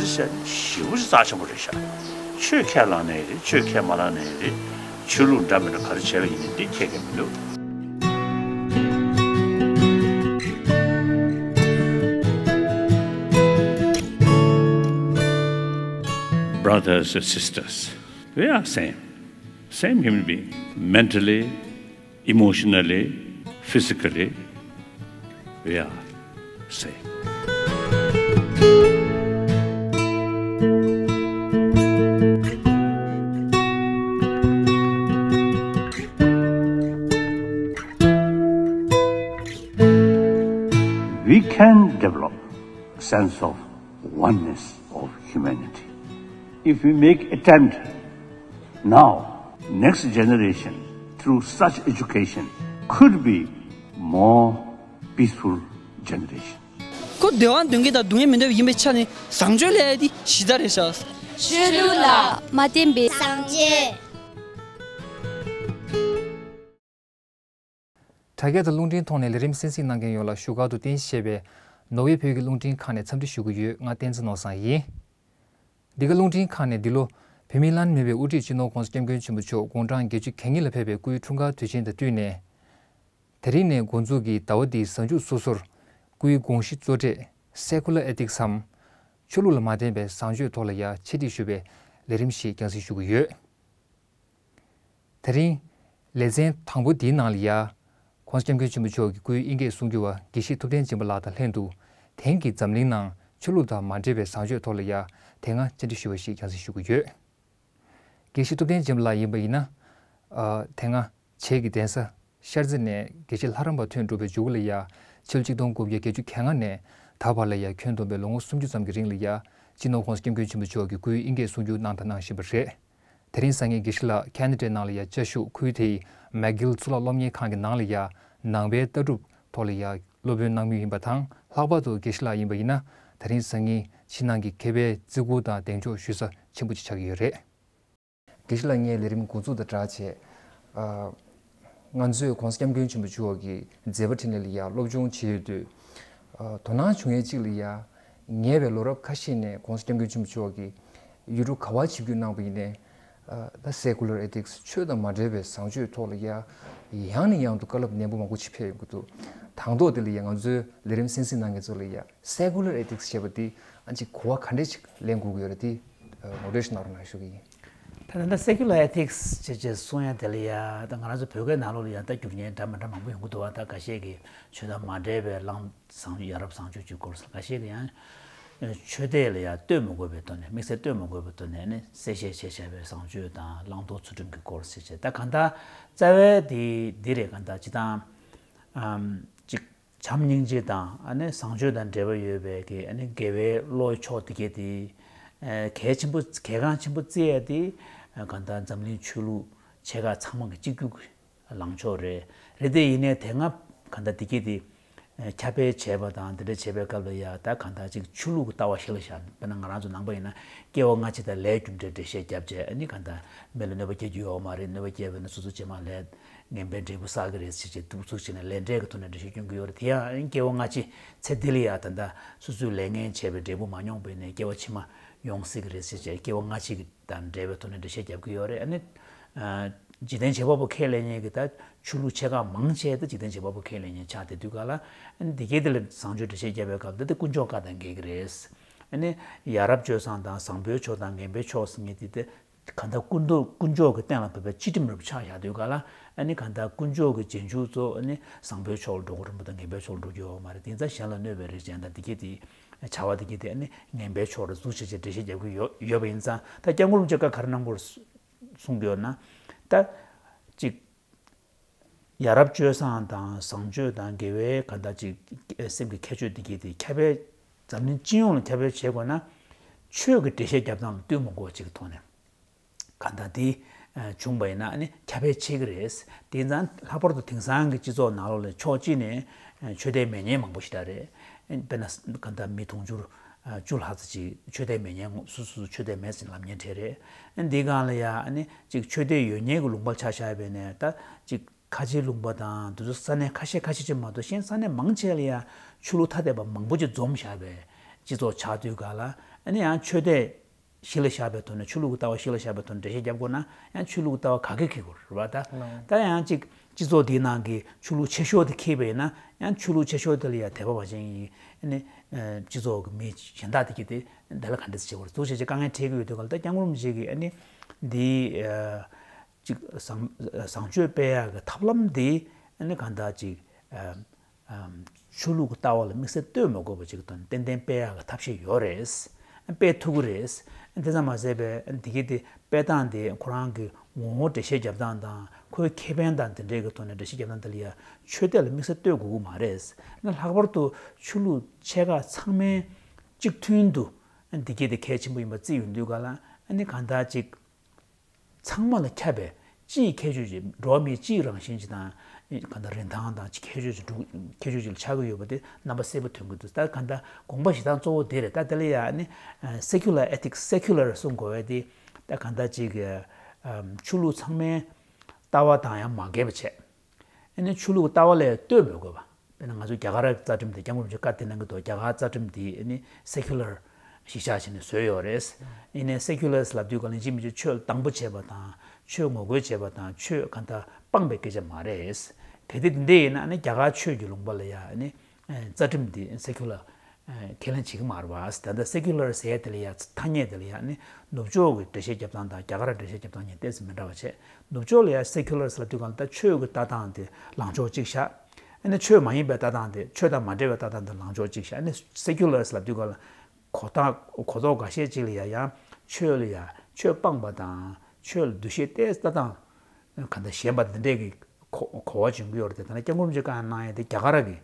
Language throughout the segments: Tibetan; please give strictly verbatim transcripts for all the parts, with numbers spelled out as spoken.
ཟེར་ཞེ་པོ་ཅིག་རྩ་ཆེན་པོ་རེད་ཤག་ཆོས་ཁས་བླངས་ནའི་རེད། ཆོས་ཁས་མ་བླངས་ནའི་རེད། ཆོས་ལུགས་འདྲ་མི་འདྲ་ག་རེ་བྱས་པ་ཡིན་ནའི་འདི་ཁྱད་ཀྱང་མི་འདུག Brothers and sisters, we are same, same human being, mentally, emotionally, physically, we are same. We can develop a sense of oneness of humanity if we make attempt now. Next generation, through such education, could be more peaceful generation. ཁོ་བདེ་བ་འདོད་མཁན་དང་སྡུག་བསྔལ་མི་འདོད་པ་ཡིན་པའི་ཆ་ནས་བཟང་སྤྱོད་ལས་ཡ་དེ་གཞི་རྩ་རེད་ཤག་ཆོས་ལུགས་ལ་མ་བརྟེན་པའི་བཟང་སྤྱོད། དྲ་རྒྱ་དང་རླུང་འཕྲིན་ཐོག་ནས་ལས་རིམ་གསན་གཟིགས་གནང་མཁན་ཡོངས་ལ་བཞུགས་སྒར་དུ་རྟེན་གཞི་བྱས་པའི་ནོར་ཝེ་བོད་ཀྱི་རླུང་འཕྲིན་ཁང་ནས་འཚམས་འདྲི་ཞུ་གི་ཡོད། ང་བསྟན་འཛིན་ནོར་བཟང་ཡིན། འདི་ག་རླུང་འཕྲིན་ཁང་ནས་འདི་ལོ་བོད་མིའི་བླ་ན་མེད་པའི་དབུ་ཁྲིད་སྤྱི་ནོར་༸གོང་ས་༸སྐྱབས་མགོན་ཆེན་པོ་མཆོག་དགུང་གྲངས་བརྒྱད་ཅུ་གྱ་གཉིས་ལ་ཕེབས་པའི་སྐུའི་འཁྲུངས་སྐར་དུས་ཆེན་དང་བསྟུན་ནས། དེ་རིང་ནས་འགོ་འཛུགས་ཀྱིས་ཟླ་བ་འདིའི་གཟའ་མཇུག་སོ་སོར་སྐུའི་དགོངས་གཞི་གཙོ་གྲས་Secular Ethics འམ། ཆོས་ལུགས་ལ་མ་བརྟེན་པའི་བཟང་སྤྱོད་ཐོག་ལ་ཡ་འཆད་ཁྲིད་ཞུ་བའི་ལས་རིམ་ཞིག་རྒྱང་སྲིང་ཞུ་གི་ཡོད། དེ་རིང་ལེ་ཚན་དང་པོ་འདིའི་ནང་ལ་ཡ། ༸གོང་ས་༸སྐྱབས་མགོན་ཆེན་པོ་མཆོག་གི་སྐུའི་དབྱིན་སྐད་གསུང་སྒྱུར་བ་དགེ་བཤེས་ཐུབ་བསྟན་སྦྱིན་པ་ལགས་དང་ལྷན་དུ། དེང་གི་འཛམ་གླིང་ནང་ཆོས་ལུགས་དང་མ་འབྲེལ་བའི་བཟང་སྤྱོད་ཐོག་ལ་ཡ་དེ་སྔ་བཅར་འདྲི་ཞུ་བ་ཞིག་རྒྱང་སྲིང་ཞུ་གི་ཡོད། དགེ་བཤེས་ཐུབ་བསྟན་སྦྱིན་པ་ལགས་ཡིན་པ་ཡིན་ན། ཨ། དེ་སྔ་བྱེས་ཀྱི་གདན་ས་ཤར་རྩེ་ནས་དགེ་བཤེས་ལྷ་རམས་པ་ཐོན་འགྲོ་བའི་མཇུག་ལ་ཡ། ཕྱི་ལོ་ཆིག་སྟོང་དགུ་བརྒྱ་བརྒྱད་ཅུ་གྱ་ལྔ་ནས་ད་བར་ལ་ཡ་ཁྱོན་བསྡོམས་པའི་ལོ་ངོ་སུམ་ཅུ་ཙམ་གྱི་རིང་ལ་ཡ། སྤྱི་ནོར་༸གོང་ས་༸སྐྱབས་མགོན་ཆེན་པོ་མཆོག་གི་སྐུའི་དབྱིན་སྐད་གསུང་སྒྱུར་གནང་དང་གནང་བཞིན་པ་རེད། དེ་རིང་སང་ཉིན་དགེ་བཤེས་ལགས་ཁེ་ན་ཌའི་ནང་ལ་ཡ་བཅའ་བཞུགས། ཁུལ་དེའི་མེག་གྷིལ་གཙུག་ལག་སློབ་གཉེར་ཁང་གི་ནང་ལ་ཡ་ནང་པའི་ལྟ་གྲུབ་ཐོག་ལ་ཡ་སློབ་དཔོན་གནང་མུས་ཡིན་པ་དང་། ལྷག་པར་དུ་དགེ་བཤེས་ལགས་ཡིན་པ་ཡིན་ན། དེ་རིང་སང་ཉིན་ཕྱི་ནང་གི་མཁས་པའི་བརྩི་བཀུར་དང་གདེང་འཇོག་ཞུ་ས་ཆེན་པོ་ཅིག་ཆགས་ཀྱི་ཡོད་རེད། དགེ་བཤེས་ལགས་ངའི་ལས་རིམ་འགོ་འཛུགས་དང་སྦྲགས་བྱས། ཨ། ང་ཚོས་༸གོང་ས་༸སྐྱབས་མགོན་ཆེན་པོ་མཆོག་གི་མཛད་པ་འཕྲིན་ལས་ལ་ཡ་སློབ་སྦྱོང་བྱེད་ཡོད་དུས། ཨ། དོ་སྣང་བྱུང་ཡས་གཅིག་ལ་ཡ། ཉེ་བའི་ལོ་རབས་ཁ་ཤས་ནས་༸གོང་ས་༸སྐྱབས་མགོན་ཆེན་པོ་མཆོག་གིས་ཡུལ་གྲུ་ག་པར་ཆིབས་བསྒྱུར་གནང་པ་ཡིན་ནའི། ཨ། ད་Secular Ethics ཆོས་དང་མ་འབྲེལ་བའི་བཟང་སྤྱོད་ཐོག་ལ་ཡ། ཡང་ནས་ཡང་དུ་བཀའ་སློབ་ནན་པོ་མང་པོ་ཅིག་ཕེབས་ཡོང་གི་འདུག་དང་ཐོག་དེ་ལ་ཡ་ང་ཚོའི་ལས་རིམ་གསན་གཟིགས་གནང་མཁན་ཚོ་ལ་ཡ། Secular Ethics ཞེས་པ་འདི་ཨ་ཅིག་གོ་བ་ག་འདྲས་ཅིག་ལེན་དགོས་ཀྱི་ཡོད་རེད་དེ། ངོ་སྤྲོད་ཞིག་གནང་རོགས་གནང་ཞུ་གི་ཡིན། ད་ད་ལྟ་Secular Ethics ཅེས་ཅེས་གསུང་ཡ་དེ་ལ་ཡ། ད་ང་རང་ཚོ་བོད་སྐད་ནང་ལོགས་ལ་ཡ་ད་བསྒྱུར་མཁན་འདྲ་མི་འདྲ་མང་པོ་ཡོང་གི་འདུག་བ། ད་འགའ་ཤས་ཀྱིས་ཆོས་དང་མ་འབྲེལ་བའི་བླང་བཟང་ཡ་རབས་བཟང་སྤྱོད་ཀྱི་སྐོར། འགའ་ཤས་ཀྱིས་ཡང་ཆོས་དད་ལ་ཡ་ལྟོས་མ་དགོས་པའི་ཐོག་ནས། དམིགས་བསལ་ལྟོས་མ་དགོས་པའི་ཐོག་ནས་ནི་གསལ་བཤད་བྱས་བྱས་པའི་བཟང་སྤྱོད་དང་བླང་དོར་ཚུལ་ཁྲིམས་ཀྱི་སྐོར་ཟེར་བྱས། ད་གང་ལྟར་རྩ་བའི་དེ་འདི་རེད། གང་ལྟར་སྤྱིར་བཏང་ཨམ་ཅིག་བྱམས་སྙིང་རྗེ་དང་ཨ་ནི་བཟང་སྤྱོད་དང་འབྲེལ་བ་ཡོད་པའི་གི་ཨ་ནི་དགེ་བའི་བློ་ཕྱོགས་དེ་གས་དེ། ཨ། གལ་ཆེན་པོ་གལ་འགངས་ཆེན་པོ་བརྩི་ཡ་དེ། ཨ། གང་ལྟར་འཛམ་གླིང་ཆོས་ལུགས་ཆེ་ཁག་ཚང་མ་གི་གཅིག་གྱུར་གྱི་ལངས་ཕྱོགས་རེད། རེད་དེ་ཡིན་ནའི་དེ་སྔ་གང་ལྟར་དེ་གས་དེ། ཨ། ཁྱབ་སྤེལ་བྱས་པ་དང་དེ་འདྲ་བྱས་པའི་སྐབས་ལ་ཡ། ད་གང་ལྟར་ཅིག་ཆོས་ལུགས་ཀྱི་ལྟ་བ་གཞི་ལ་བཞག་ནས། དཔེར་ན་ང་རང་ཚོ་ནང་པ་ཡིན་ན་སྐྱེ་བ་སྔ་ཕྱི་དང་ལས་རྒྱུ་འབྲས་འགྲེལ་བཤད་བརྒྱབ་བྱས། ཨ་ནི་གང་ལྟར་མི་ལ་གནོད་པ་སྐྱེལ་རྒྱུ་ཡོད་མ་རེད། གནོད་པ་སྐྱེལ་བ་ཡིན་ན་སོ་སོ་རྗེས་མ་ལས་ངན་པའི་འབྲས་བུ་བསགས་ཀྱི་རེད་ཟེར་བྱས་འདུག་ཚུལ་བྱས་ནས་ལས་འབྲས་ཀྱི་ཐོག་ནས་འགྲེལ་བཤད་སྐྱོན་གྱི་ཡོད་རེད། དེ་ཡང་སྐྱེ་བ་སྔ་ཕྱི་ཚེ་འདི་ལ་ཡ་ད་ལྟ་སོ་སོས་ལས་ངན་བྱས་པའི་འབྲས་བུ་མ་མྱོང་བས་ནས་སྐྱེ་བ་ཕྱི་མ་མྱོང་སྲིད་ཀྱི་རེད་ཟེར་བྱས་སྐྱེ་བ་སྔ་ཕྱི་གི་དང་འབྲེལ་བའི་ཐོག་ནས་འགྲེལ་བཤད་རྒྱབ་ཀྱི་ཡོད་རེད། ཨ་ནི། ཨ། འཇིག་རྟེན་བྱེད་པ་པོ་ཁས་ལེན་མཁན་གྱི་ད་ཆོས་ལུགས་ཆེ་ཁག་མང་ཆེ་ད་འཇིག་རྟེན་བྱེད་པ་པོ་ཁས་ལེན་མཁན་ཆགས་བསྡད་དུས་ག་ལ། ཨ་ནི་འདི་གས་དེ་ལ་བཟང་སྤྱོད་འགྲེལ་བཤད་རྒྱབ་པའི་སྐབས་དེ་དེ་དཀོན་མཆོག་བཀའ་དང་འགལ་གྱི་རེད། ཨ་ནི་ཡ་རབས་སྤྱོད་བཟང་དང་བཟང་པོའི་ཕྱོགས་དང་ངན་པའི་ཕྱོགས་ཟེར་མཁན་དེ་དེ་གང་ལྟར་དཀོན་མཆོག་དཀོན་མཆོག་གི་སྟེང་ལ་བབས་པའི་སྤྱི་ཁྲིམས་རབ་ཆགས་བཞག་དུས་ག་ལ། ཨ་ནི་གང་ལྟར་དཀོན་མཆོག་གི་རྗེས་འཇུག་ཚོ་ཨ་ནི་བཟང་པོའི་ཕྱོགས་ལ་འགྲོ་དགོས་རིན་པོ་དང་ངན་པའི་ཕྱོགས་ལ་འགྲོ་རྒྱུ་ཡོད་མ་རེད། དེ་ཙང་གཞན་ལ་གནོད་པའི་རིགས་ཅན་དང་དེ་གས་དེ་བྱ་བ་དེ་གས་དེ་ཨ་ནི་ངན་པའི་ཕྱོགས་ལ་ཟུག་བྱས་བྱས་འགྲེལ་བཤད་རྒྱབ་ཀྱི་ཡོད་ཡོད་པ་ཡིན་ཙང་། ད་སྐྱབས་མགོན་རིན་པོ་ཆེ་བཀའ་ག་རེ་གནང་དགོས་གསུང་གི་ཡོད་ན། ད་ཅིག་ཡ་རབས་སྤྱོད་བཟང་དང་བཟང་སྤྱོད་དང་དགེ་བའི་གང་ལྟར་ཅིག་སེམས་ཀྱི་ཁྱད་ཆོས་འདི་གས་དེ་ཁྱབ་སྤེལ་འཛམ་གླིང་སྤྱི་ཡོངས་ལ་ཁྱབ་སྤེལ་བྱེད་དགོས་ན། ཆོས་ཀྱི་འགྲེལ་བཤད་རྒྱབ་སྟངས་ལ་ལྟོས་མ་དགོས་པ་ཅིག་གི་ཐོག་ནས་གང་ལྟར་དེ་བྱུང་བ་ཡིན་ན་ཨ་ནི་ཁྱབ་སྤེལ་བྱེད་ཀྱི་རེད། དེ་ཙང་ལྷག་པར་དུ་དེང་སང་གི་སྤྱི་ཚོགས་ནང་ལོགས་ལ་ཕྱོགས་གཅིག་ནས་ཆོས་དད་མེད་མཁན་མང་པོ་ཞིག་ད་རེད། དཔེར་ན་གང་ལྟར་མི་དུང་ཕྱུར་བཅུ་ལྷག་ཙམ་ཅིག་ཆོས་དད་མེད་མཁན། སོ་སོ་ཆོས་དད་མེད་ཟེར་ལབ་མཁན་གྲས་རེད། འདི་སྒང་ལ་ཡ་ཨ་ནི་ཅིག་ཆོས་དད་ཡོད་མཁན་གྱི་ལུང་པར་ཆ་བཞག་པ་ཡིན་ན། ད་ཅིག་ཁ་ཆེའི་ལུང་པ་དང་དེ་ཚོ་ས་གནས་ཁ་ཤས་ཁ་ཤས་ཅིག་མ་གཏོགས་གཞན་ས་གནས་མང་ཆེ་ལ་ཡ་ཆོས་ལུགས་ཐ་དད་པ་མང་པོ་ཅིག་འཛོམས་བཞག་པའི་སྤྱི་ཚོགས་ཆགས་དུས་ག་ལ། ཨ་ ཨ་ནི་ཡང་ཆོས་དད་གཞི་ལ་བཞག་པའི་ཐོག་ནས། ཆོས་ལུགས་ཀྱི་ལྟ་བ་གཞི་ལ་བཞག་པའི་ཐོག་ནས་འགྲེལ་བཤད་རྒྱབ་དགོས་ན་ཡང་ཆོས་ལུགས་ཀྱི་ལྟ་བ་ག་གེ་འཁྱེར་དགོས་རེད་པ། ད་ད་ཡང་ཅིག་སྤྱི་ཚོགས་འདིའི་ནང་གི་ཆོས་ལུགས་ཆེ་ཤོས་དེ་འཁྱེར་བ་ཡིན་ན་ཡང་ཆོས་ལུགས་ཆེ་ཤོས་དེ་ལ་ཡང་དད་པ་བ་ཅན་གྱི་ཨ་ནི་སྤྱི་ཚོགས་ཀྱི་མི་གཞན་དག་དེ་གྱིས་དེ་འདི་ལ་ག་འདྲ་བྱེད་དགོས་རེད། འདུག་བྱས་བྱས་དཀའ་ངལ་འཕྲད་ཀྱི་ཡོད་དུས་ག་ལ། ད་སྐྱབས་མགོན་རིན་པོ་ཆེ་གིས་ཨ་ནི་འདི་ཅིག་བཟང་བཟང་སྤྱོད་སྤེལ་ཡག་གི་ཐབས་ལམ་འདི་ཨ་ནི་གང་ལྟར་ཅིག་ཨམ་ཆོས་ལུགས་ཀྱི་ལྟ་བ་ལ་དམིགས་བསལ་ལྟོས་མ་དགོས་པ་ཅིག་དང་ཏན་ཏན་སྤེལ་ཡག་གི་ཐབས་ཤེས་ཡོད་རེད། སྤེལ་ཐུབ་ཀྱི་རེད། དེ་ཙམ་མ་ཟད་པའི་འདི་གི་དེ་སྤེལ་སྟངས་དེ་ཁོ་རང་གི་ངོ་བོ་འགྲེལ་བཤད་རྒྱབ་སྟངས་དང་ཁོའི་ཁེ་ཕན་དང་དེ་འདྲའི་གི་ཐོག་ནས་འགྲེལ་བཤད་རྒྱབ་སྟངས་དེ་ལ་ཡ་ཆོས་དད་ལ་དམིགས་བསལ་ལྟོས་དགོས་ཀྱི་མ་རེད། ལྷག་པར་དུ་ཆོས་ལུགས་ཆེ་ཁག་ཚང་མའི་གཅིག་མཐུན་དུ་འདི་གི་དེ་གལ་ཆེན་པོ་ཡིན་པ་བརྩིས་ཡོང་དུས་ག་ལ། ཨ་ནི་གང་ལྟར་ཅིག་ཚང་མ་ལ་ཁྱབ་པའི་སྤྱིའི་ཁྱད་ཆོས་ཅིག་འགྲོ་བ་མིའི་སྤྱིའི་རང་བཞིན་ཅིག་དང་། གང་ལྟར་རིན་ཐང་དང་ཅིག་ཁྱད་ཆོས་ཅིག་འདུག་ཁྱད་ཆོས་ཅིག་ལ་ཆགས་ཀྱི་ཡོད་པ་དེ་རྣམ་པ་གསལ་པོ་ཐོན་གྱི་འདུག་ད་གང་ལྟར་དགོངས་པ་བཞེས་སྟངས་གཙོ་བོ་དེ་རེད། ད་དེ་ལ་ཡ་ནི་secular ethics, secular གསུང་དགོས་པ་དེ་ད་གང་ལྟར་ཅིག་ཆོས་ལུགས་ཚང་མའི་ལྟ་བ་དང་ཡང་མ་འགལ་བ་བྱས། ཨ་ནི་ཆོས་ལུགས་ལྟ་བ་ལས་ལྟོས་མི་དགོས་པ། དཔེར་ན་ང་ཚོ་རྒྱ་གར་རྩ་ཁྲིམས་དེ། སྐྱབས་མགོན་རིན་པོ་ཆེས་བཀའ་དེ་གནང་གི་འདུག་རྒྱ་གར་རྩ་ཁྲིམས་དེ་ཨ་ནི་secular གཞི་བཞག་བྱས་ནས་བཟོས་ཡོད་རེད། ཡིན་ནའི་secular ལབ་དུས་ག་ལ་ཡིན་གཅིག་མིན་གཅིག་ཆོས་ལ་དང་པོ་བྱས་པ་དང་། ཆོས་ངོ་རྒོལ་བྱས་པ་དང་ཆོས་གང་ལྟར་སྤངས་པའི་སྐད་ཆ་མ་རེད། གལ་ཏེ་དེ་འདྲ་ཡིན་ན་ཨ་ནི་རྒྱ་གར་ཆོས་ཀྱི་ལུང་པ་ལ་ཡ་ཨ་ནི་རྩ་ཁྲིམས་དེ་secular ཁས་ལེན་བྱེད་ཀྱི་མ་རེད་པ། ད་ལྟ་secular ཟེར་ཡ་དེ་ལ་ཡ་ཐ་སྙད་དེ་ལ་ཡ་ནི་ནུབ་ཕྱོགས་ཀྱི་འགྲེལ་བཤད་རྒྱབ་སྟངས་དང་རྒྱ་གར་འགྲེལ་བཤད་རྒྱབ་སྟངས་གཉིས་ཏོག་ཙམ་མི་འདྲ་བ་བྱས། ནུབ་ཕྱོགས་ལ་ཡ་secular ཟེར་ལབ་དུས་ག་ལ་ད་ཆོས་ཀྱི་ལྟ་སྟངས་དེ་ལངས་ཕྱོགས་གཅིག་བཞག་ཨ་ནི་ཆོས་མ་ཡིན་པའི་ལྟ་སྟངས་དེ། ཆོས་དང་མ་འབྲེལ་བའི་ལྟ་སྟངས་དེ་ལངས་ཕྱོགས་གཅིག་བཞག་ཨ་ནི་secular ཟེར་ལབ་དུས་ག་ལ་གོ་ཐག་གོ་རྟོགས་འགའ་ཤས་ཅིག་ལ་ཡ་ཡང་ཆོས་ལ་ཡ་ཆོས་སྤངས་པ་དང་ཆོས་ལ་འདུ་ཤེས་ཏོག་ཙམ་ལྟ་སྟངས་ག་འདྲ་ཞན་པ་འདི་འདྲས་ཀྱི་གོ་གོ་བ་བྱུང་གི་ཡོད་རེད་དེ། ད་ནི་སྐྱབས་མགོན་རིན་པོ་ཆེས་བཀའ་གནང་ཡ་དེ་རྒྱ་གར་གྱི་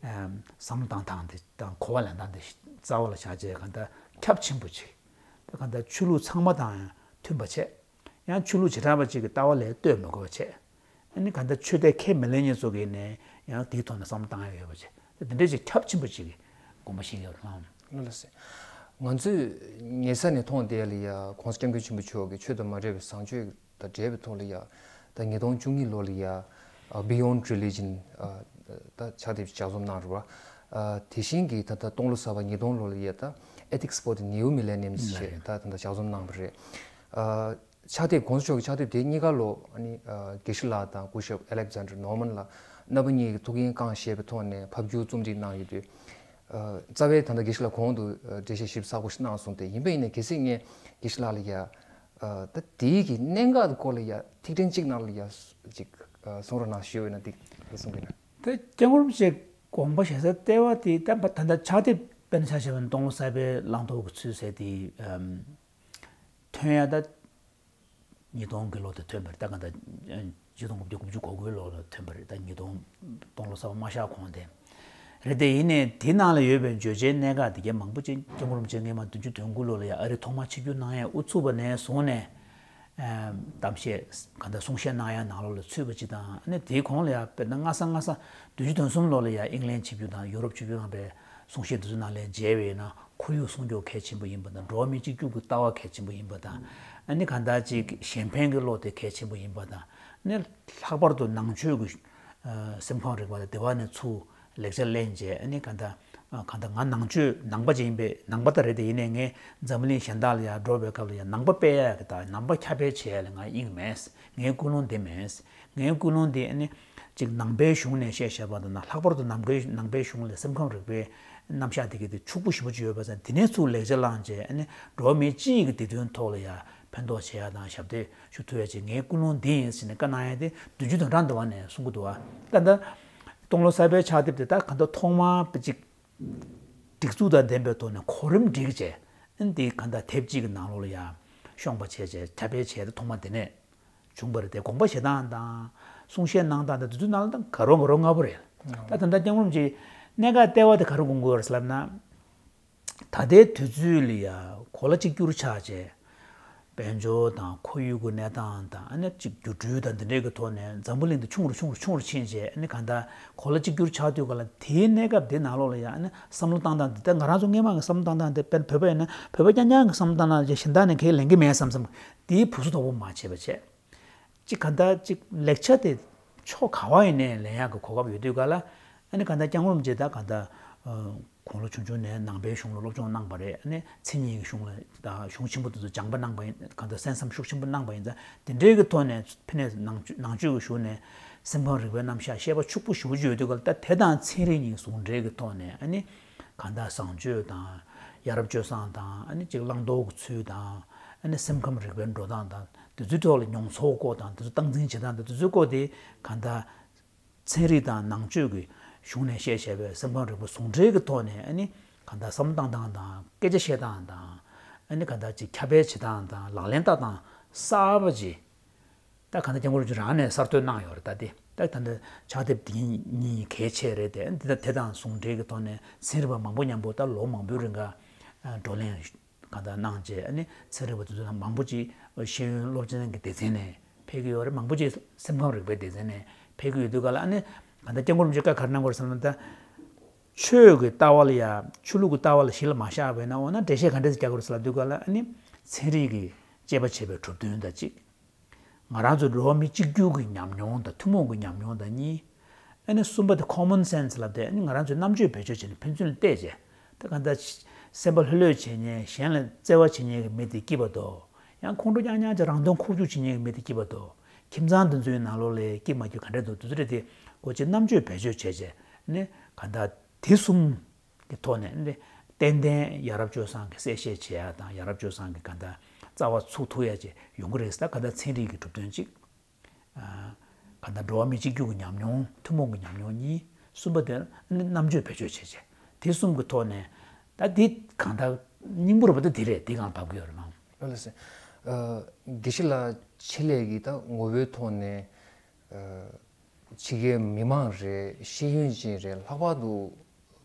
ཨམ་བསམ་བློ་བཏང་སྟངས་དེ་དང་གོ་བ་ལེན་སྟངས་དེ་རྩ་བ་ལ་བཞག་བྱས་གང་ལྟར་ཁྱབ་ཆེན་པོ་ཅིག་ད་གང་ལྟར་ཆོས་ལུགས་ཚང་མ་དང་ཡང་མཐུན་པ་བྱས། ཡང་ཆོས་ལུགས་བྱེ་བྲག་པ་ཅིག་གི་ལྟ་བ་ལས་ལྟོས་མི་དགོས་པ་བྱས། ཨ་ནི་གང་ལྟར་ཆོས་དད་ཁས་མི་ལེན་མཁན་ཚོ་གིས་ནས་ཡང་དེའི་ཐོག་ནས་བསམ་བློ་བཏང་ཡ་ཡོད་པ་བྱས། དེ་འདྲ་ཅིག་ཁྱབ་ཆེན་པོ་ཅིག་གི་དགོངས་པ་བཞེས་ཡོད་རེད་ལགས། ལགས་སོ། ང་ཚོས་ཉེ་ས་ནས་མཐོང་བསྡད་ལ་ཡ་༸གོང་ས་༸སྐྱབས་མགོན་ཆེན་པོ་མཆོག་གིས་ཆོས་དང་མ་འབྲེལ་བའི་བཟང་སྤྱོད་དང་འབྲེལ་བའི་ཐོག་ལ་ཡ། ད་ཉིས་སྟོང་བཅུ་གཉིས་ལོ་ལ་ཡ་Beyond Religion ད་ཕྱག་དེབ་ཅིག་ལྗགས་རྩོམ་གནང་རེད་པ། དེ་བཞིན་གྱི་ད་ལྟ་སྟོང་ལོ་གསར་པ་ཉིས་སྟོང་ལོ་ལ་ཡ་ད་Ethics for the New Millennium ཞེས་ད་ད་ལྟ་ལྗགས་རྩོམ་གནང་བ་རེད། ཕྱག་དེབ། ༸གོང་ས་མཆོག་གི་ཕྱག་དེབ་དེ་གཉིས་ཀ་ལོ་ཨ་ནི་དགེ་བཤེས་ལགས་དང་སྐུ་ཞབས་Alexander Norman ལགས་རྣམ་པ་གཉིས་ཀྱིས་ཐུགས་འགན་བསྐྱངས་བཞེས་པའི་ཐོག་ནས་ཕབ་བསྒྱུར་རྩོམ་སྒྲིག་གནང་ཡོད་དུས། རྩ་བའི་ད་ལྟ་དགེ་བཤེས་ལགས་གོང་དུ་འགྲེལ་བཤད་ཞིབ་ཚགས་པོ་ཞིག་གནང་སོང་སྟེ། ཡིན་པ་ཡིན་ནའི་གལ་སྲིད་ངས་དགེ་བཤེས་ལགས་ལ་ཡ། ད་དེའི་གི་གནད་འགག་གི་སྐོར་ལ་ཡ་ཐིག་ཕྲེང་གཅིག་ནང་ལ་ཡ་ཅིག་གསུང་རོགས་གནང་ཞུས་ཡོད་ན་འགྲིག་གསུང་གི་ན། ད་སྐྱབས་མགོན་རིན་པོ་ཆེ་དགོངས་པ་བཞེས་ས་ལྟེ་བ་དེ་ད་ད་ལྟ་ཕྱག་དེབ་དཔེར་ན་ཆ་བཞག་པ་ན་སྟོང་ལོ་གསར་པའི་བླང་དོར་གྱི་ཚུལ་ཟེར་དེ་ཐོན་ཡ་ད། ཉིས་སྟོང་གི་ལོ་དེ་ཐོན་པ་རེད། ད་ག་ད་ཆིག་སྟོང་དགུ་བརྒྱ་དགུ་བཅུ་གོ་དགུའི་ལོ་ལ་ཐོན་པ་རེད། ད་ཉིས་སྟོང་སྟོང་ལོ་གསར་པ་མ་ཤར་གོང་དེ་རེད་དེ། ཡིན་ནའི་དེ་ནང་ལ་ཡོད་པའི་བརྗོད་བྱའི་གནད་འགག་དེ་གའི་མང་པོ་ཅིག་སྐྱབས་མགོན་རིན་པོ་ཆེ་སྔོན་མ་བདུན་ཅུ་དོན་དགུ་ལོ་ལ་ཡ་ཨ་རིར་ཐོག་མར་ཆིབས་བསྒྱུར་གནང་ཡས་དབུ་ཚུགས་པ་ནས་བཟུང་ནས་གཏམ་བཤད་ག་ད་གསུང་བཤད་གནང་ཡ་ནང་ལོགས་ལ་ཚུད་པ་ཅིག་དང་། ཨ་ནི་དེའི་གོང་ལ་ཡ་དཔེར་ན་སྔ་ས་སྔ་ས་བདུན་ཅུ་དོན་གསུམ་ལོ་ལ་ཡ་ཨིང་ལན་ཆིབས་བསྒྱུར་དང་ཡུ་རོབ་ཆིབས་བསྒྱུར་གནང་པའི་གསུང་བཤད་དེ་ཚོ་ནང་ལ་མཇལ་བས་ན། ཁོར་ཡུག་སྲུང་སྐྱོབ་གལ་ཆེན་པོ་ཡིན་པ་དང་། འགྲོ་བ་མི་གཅིག་གྱུར་གྱི་ལྟ་བ་གལ་ཆེན་པོ་ཡིན་པ་དང་། ཨ་ནི་གང་ལྟར་ཅིག་གཞན་ཕན་གྱི་བློ་དེ་གལ་ཆེན་པོ་ཡིན་པ་དང་། ཨ་ནི་ལྷག་པར་དུ་ནང་ཆོས་ཀྱི་ཨ་སེམས་ཁམས་རིག་པ་དང་དེ་བ་ནས་ཚུར་ལེགས་ཆ་ལེན་བྱས། ཨ་ནི་གང་ལྟར་ཨ་གང་ལྟར་ང་ནང་ཆོས་ནང་པ་ཅིག་ཡིན་པས། ནང་པ་ད་རེད་དེ། ཡིན་ནའི་ངས་འཛམ་བུ་གླིང་གཞན་དག་ལ་ཡར་འགྲོ་བའི་སྐབས་ལ་ཡང་ནང་པ་སྤེལ་ཡག་གི་དང་ནང་པ་ཁྱབ་སྤེལ་བྱེད་ཡག་ལ་ང་དབྱིངས་མེད། ངའི་ཀུན་སློང་འདི་མེད། ངའི་ཀུན་སློང་འདི་ཨ་ནི་ཅིག་ནང་པའི་གཞུང་ནས་བཤད་བཞག་པ་དང་། ལྷག་པར་དུ་ནང་པའི་ནང་པའི་གཞུང་ལ་སེམས་ཁམས་རིག་པའི་རྣམ་གཞག་དེ་གའི་དེ་ཕྱུག་པོ་ཞེ་པོ་ཅིག་ཡོད་པ་ཙང་། དེ་ནས་ཚུར་ལེགས་ཆ་བླངས་བྱས། ཨ་ནི་འགྲོ་བ་མི་སྤྱི་ཡི་གི་བདེ་དོན་ཐོག་ལ་ཡ་ཕན་ཐོགས་བྱེད་ཡ་དང་ཞབས་འདེགས་ཞུ་ཐུབ་ཡ་ཅིག་ངའི་ཀུན་སློང་འདི་ཡིན་ཟེར་ནས་བཀའ་གནང་ཡ་དེ་བདུན་ཅུ་དོན་གྲངས་འདི་བ་ནས་གསུང་གི་འདུག་བ། ད་ལྟ་སྟོང་ལོ་གསར་པའི་ཕྱག་དེབ་དེ་ད་ག་ད་ཐོག་མར་ཅིག་སྒྲིག་འཛུགས་དང་ལྡན་པའི་ཐོག་ནས་གོ་རིམ་སྒྲིག་བྱས། ཨ་ནི་དེ་ག་ད་དེབ་གཅིག་གི་ནང་ལོགས་ལ་ཡ་ཤོང་པ་བྱས་བྱས་ཁྱབ་སྤེལ་བྱས་ཏེ་ཐོག་མ་དེ་ནས་བྱུང་བ་རེད་དེ། དགོངས་པ་བཞེས་སྟངས་དང་གསུང་བཤད་གནང་སྟངས་དང་དེ་ཚོའི་ནང་ལ་ད་ག་རོ་ག་རོ་ལྔ་པོ་རེད། ད་ད་ལྟ་སྐྱབས་མགོན་རིན་པོ་ཆེ་གནད་འགག་ལྟེ་བ་དེ་ག་རེ་དགོངས་ཀྱི་ཡོད་རེད་ཟེར་ལབ་ན། ད་ལྟའི་དུས་ཚོད་ལ་ཡ་གོ་ལ་གཅིག་གྱུར་ཆགས་བྱས། དཔལ་འབྱོར་དང་ཁོར་ཡུག་གི་གནས་སྟངས་དང་། ཨ་ནི་ཅིག་འགྱུར་འགྲོས་དང་འདི་འདྲའི་གི་ཐོག་ནས་འཛམ་བུ་གླིང་འདི་ཆུང་རུ་ཆུང་རུ་ཆུང་རུ་ཕྱིན་བྱས། ཨ་ནི་གང་ལྟར་གོ་ལ་གཅིག་གྱུར་ཆགས་དུས་ག་ལ་དེའི་གནས་སྐབས་འདི་ནང་ལོགས་ལ་ཡ་ཨ་ནི་བསམ་བློ་བཏང་སྟངས་འདི། ད་ང་རང་ཚོ་སྔོན་མ་གི་བསམ་བློ་བཏང་སྟངས་འདི་དཔེར་ན་བོད་པ་ཡིན་ན་བོད་པ་རྐྱང་རྐྱང་གི་བསམ་བློ་བཏང་སྟངས་ཀྱི་གཞན་དག་ནས་གའི་ལེན་གྱི་མེད་བསམ་བསམ་དེའི་བུ་སུ་དོག་པོ་མ་བྱས་པ་བྱས། ཅིག་གང་ལྟར་ཅིག་ལེགས་ཆ་དེ་ཕྱོགས་ག་བ་ཡིན་ནའི་ལེན་ཡག་གི་གོ་སྐབས་ཡོད་དུས་ག་ལ། ཨ་ནི་གང་ལྟར་སྐྱབས་མགོན་རིན་པོ་ཆེ་ད་གང་ལྟར། དགུང་ལོ་ཆུང་ཆུང་ནས་ནང་པའི་གཞུང་ལ་སློབ་སྦྱོང་གནང་བ་རེད། ཨ་ནི་མཚན་ཉིད་ཀྱི་གཞུང་ལ་དང་གཞུང་ཆེན་པོ་དེ་ཚོ་སྦྱངས་པ་གནང་བ་ཡིན། གང་ལྟར་གསན་བསམ་ཤུགས་ཆེན་པོ་གནང་བ་ཡིན་ཙང་། དེ་འདྲའི་གི་ཐོག་ནས་ཕ་ནས་ནང་ཆོས་ནང་ཆོས་ཀྱི་གཞུང་ནས་སེམས་ཁམས་རིག་པའི་རྣམ་གཞག་ཤེས་པ་ཕྱུག་པོ་ཞེ་པོ་ཅིག་ཡོད་དུས་ག་ལ། ད་དེ་དང་ཚན་རིག་གཉིས་ཟུང་འབྲེལ་གྱི་ཐོག་ནས། ཨ་ནི་གང་ལྟར་བཟང་སྤྱོད་དང་ཡ་རབས་སྤྱོད་བཟང་དང་། ཨ་ནི་ཅིག་བླང་དོར་གྱི་ཚུལ་དང་། ཨ་ནི་སེམས་ཁམས་རིག་པའི་འགྲོ་སྟངས་དང་། དེ་ཚོའི་ཐོག་ལ་མྱོང་ཚོར་སྐོར་དང་། དེ་ཚོ་སྟངས་འཛིན་བྱེད་སྟངས་དང་། དེ་ཚོའི་སྐོར་དེ་གང་ལྟར་ཚན་རིག་དང་ནང་ཆོས་ཀྱི་གཞུང་ནས་བཤད་བྱས་པའི་སེམས་ཁམས་རིག་པ་ཟུང་འབྲེལ་གྱི་ཐོག་ནས། ཨ་ནི་གང་ལྟར་བསམ་བློ་བཏང་སྟངས་དང་། སྐད་ཆ་བཤད་སྟངས་དང་། ཨ་ནི་གང་ལྟར་ཅིག་ཁྱབ་སྤེལ་བྱེད་སྟངས་དང་། ལག་ལེན་བསྟར་སྟངས་གསར་པ་ཅིག་ད་གང་ལྟར་སྐྱབས་མགོན་རིན་པོ་ཆེ་རང་ནས་གསར་གཏོད་གནང་ཡོད་རེད། ད་དེ་ད་ལྟ་ཕྱག་དེབ་དེ་གཉིས་གལ་ཆེ་རེད་དེ། འདི་ད་དེ་དང་ཟུང་འབྲེལ་གྱི་ཐོག་ནས་ཚན་རིག་པ་མང་པོ་མཉམ་པོ་ད་ལོ་མང་པོའི་རིང་ག་བགྲོ་གླེང་གང་ལྟར་གནང་བྱས། ཨ་ནི་ཚན་རིག་པ་དེ་ཚོ་མང་པོ་ཅིག་ཤེས་ཡོན་སློབ་ཆེན་གྱི་སྡེ་ཚན་ནས་ཕེབས་ཀྱི་ཡོད་རེད། མང་པོ་ཅིག་སེམས་ཁམས་རིག་པའི་སྡེ་ཚན་ནས་ཕེབས་ཀྱི་ཡོད་དུས་ག་ལ། ཨ་ནི་གང་ལྟར་སྐྱབས་མགོན་རིན་པོ་ཆེས་བཀའ་ག་རེ་གནང་དགོས་རེད་ཟེར་ན། ད་ཆོས་ཀྱི་ལྟ་བ་ལ་ཡ། ཆོས་ལུགས་ཀྱི་ལྟ་བ་ལ་གཞི་ལ་མ་བཞག་པ་ཡིན་ན། འོ་ན་འགྲེལ་བཤད་ག་འདྲས་རྒྱག་དགོས་རེད་ཟེར་ལབ་དུས་ག་ལ། ཨ་ནི་ཚན་རིག་གིས་དཔྱད་པ་བྱས་པའི་གྲུབ་དོན་དང་གཅིག་ང་རང་ཚོ་འགྲོ་བ་མི་གཅིག་གྱུར་གྱི་ཉམས་མྱོང་དང་། ཐུན་མོང་གི་ཉམས་མྱོང་དང་གཉིས། ཨ་ནི་གསུམ་པ་དེ་common sense་ལབ་དེ། ཨ་ནི་ང་རང་ཚོའི་རྣམ་དཔྱོད་བེད་སྤྱོད་བྱས་ནས་ཕན་ཚུན་བལྟས་བྱས། ད་གང་ལྟར་སེམས་པ་ལྷོད་ལྷོད་བྱེད་མཁན། གཞན་ལ་བརྩེ་བ་བྱེད་མཁན་གྱི་མི་དེ་སྐྱིད་པ་འདུག་ཡང་ཁོང་ཁྲོ་རྐྱང་རྐྱང་བྱས། རང་དོན་ཁུག་ཀྱུག་བྱེད་མཁན་གྱི་མི་དེ་སྐྱིད་པ་འདུག་ཁྱིམ་ཚང་དེ་ཚོའི་ནང་ལོགས་ལ་སྐྱིད་མ་སྐྱིད་ག་འདྲ་འདུག་དེ་ཚོ་རེད་དེ། ཁོ་ཅིག་རྣམ་དཔྱོད་བེད་སྤྱོད་བྱས་བྱས། ཨ་ནི་གང་ལྟར་དེ་གསུམ་གི་ཐོག་ནས་ནི་ཏན་ཏན་ཡ་རབས་སྤྱོད་བཟང་གི་གསལ་བཤད་བྱེད་ཡ་དང་། ཡ་རབས་སྤྱོད་བཟང་གི་གང་ལྟར་རྩ་བ་ཚུགས་ཐུབ་ཡ་ཅིག་ཡོང་གི་རེད། ད་གང་ལྟར་ཚན་རིག་གི་གྲུབ་དོན་གཅིག་ཨ། གང་ལྟར་འགྲོ་བ་མི་གཅིག་གྱུར་གྱི་ཉམས་མྱོང་། ཐུན་མོང་གི་ཉམས་མྱོང་གཉིས། གསུམ་པ་དེ་ནི་རྣམ་དཔྱོད་བེད་སྤྱོད་བྱེད་བྱེད། དེ་གསུམ་གྱི་ཐོག་ནས། ད་འདི་གང་ལྟར་སྙིང་པོ་རེད་པ། ད་འདི་རེད། འདི་སྒང་བབས་ཀྱི་ཡོད་རེད་མ། ལགས་ལགས་སེ། ཨ། དགེ་བཤེས་ལགས་ཆེད་ལས་ཀྱི་ད་ངོ་བོའི་ཐོག་ནས། ཨ། ཕྱི་རྒྱལ་མི་མང་རེད། ཤེས་ཡོན་ཅན་རེད། ལྷག་པར་དུ་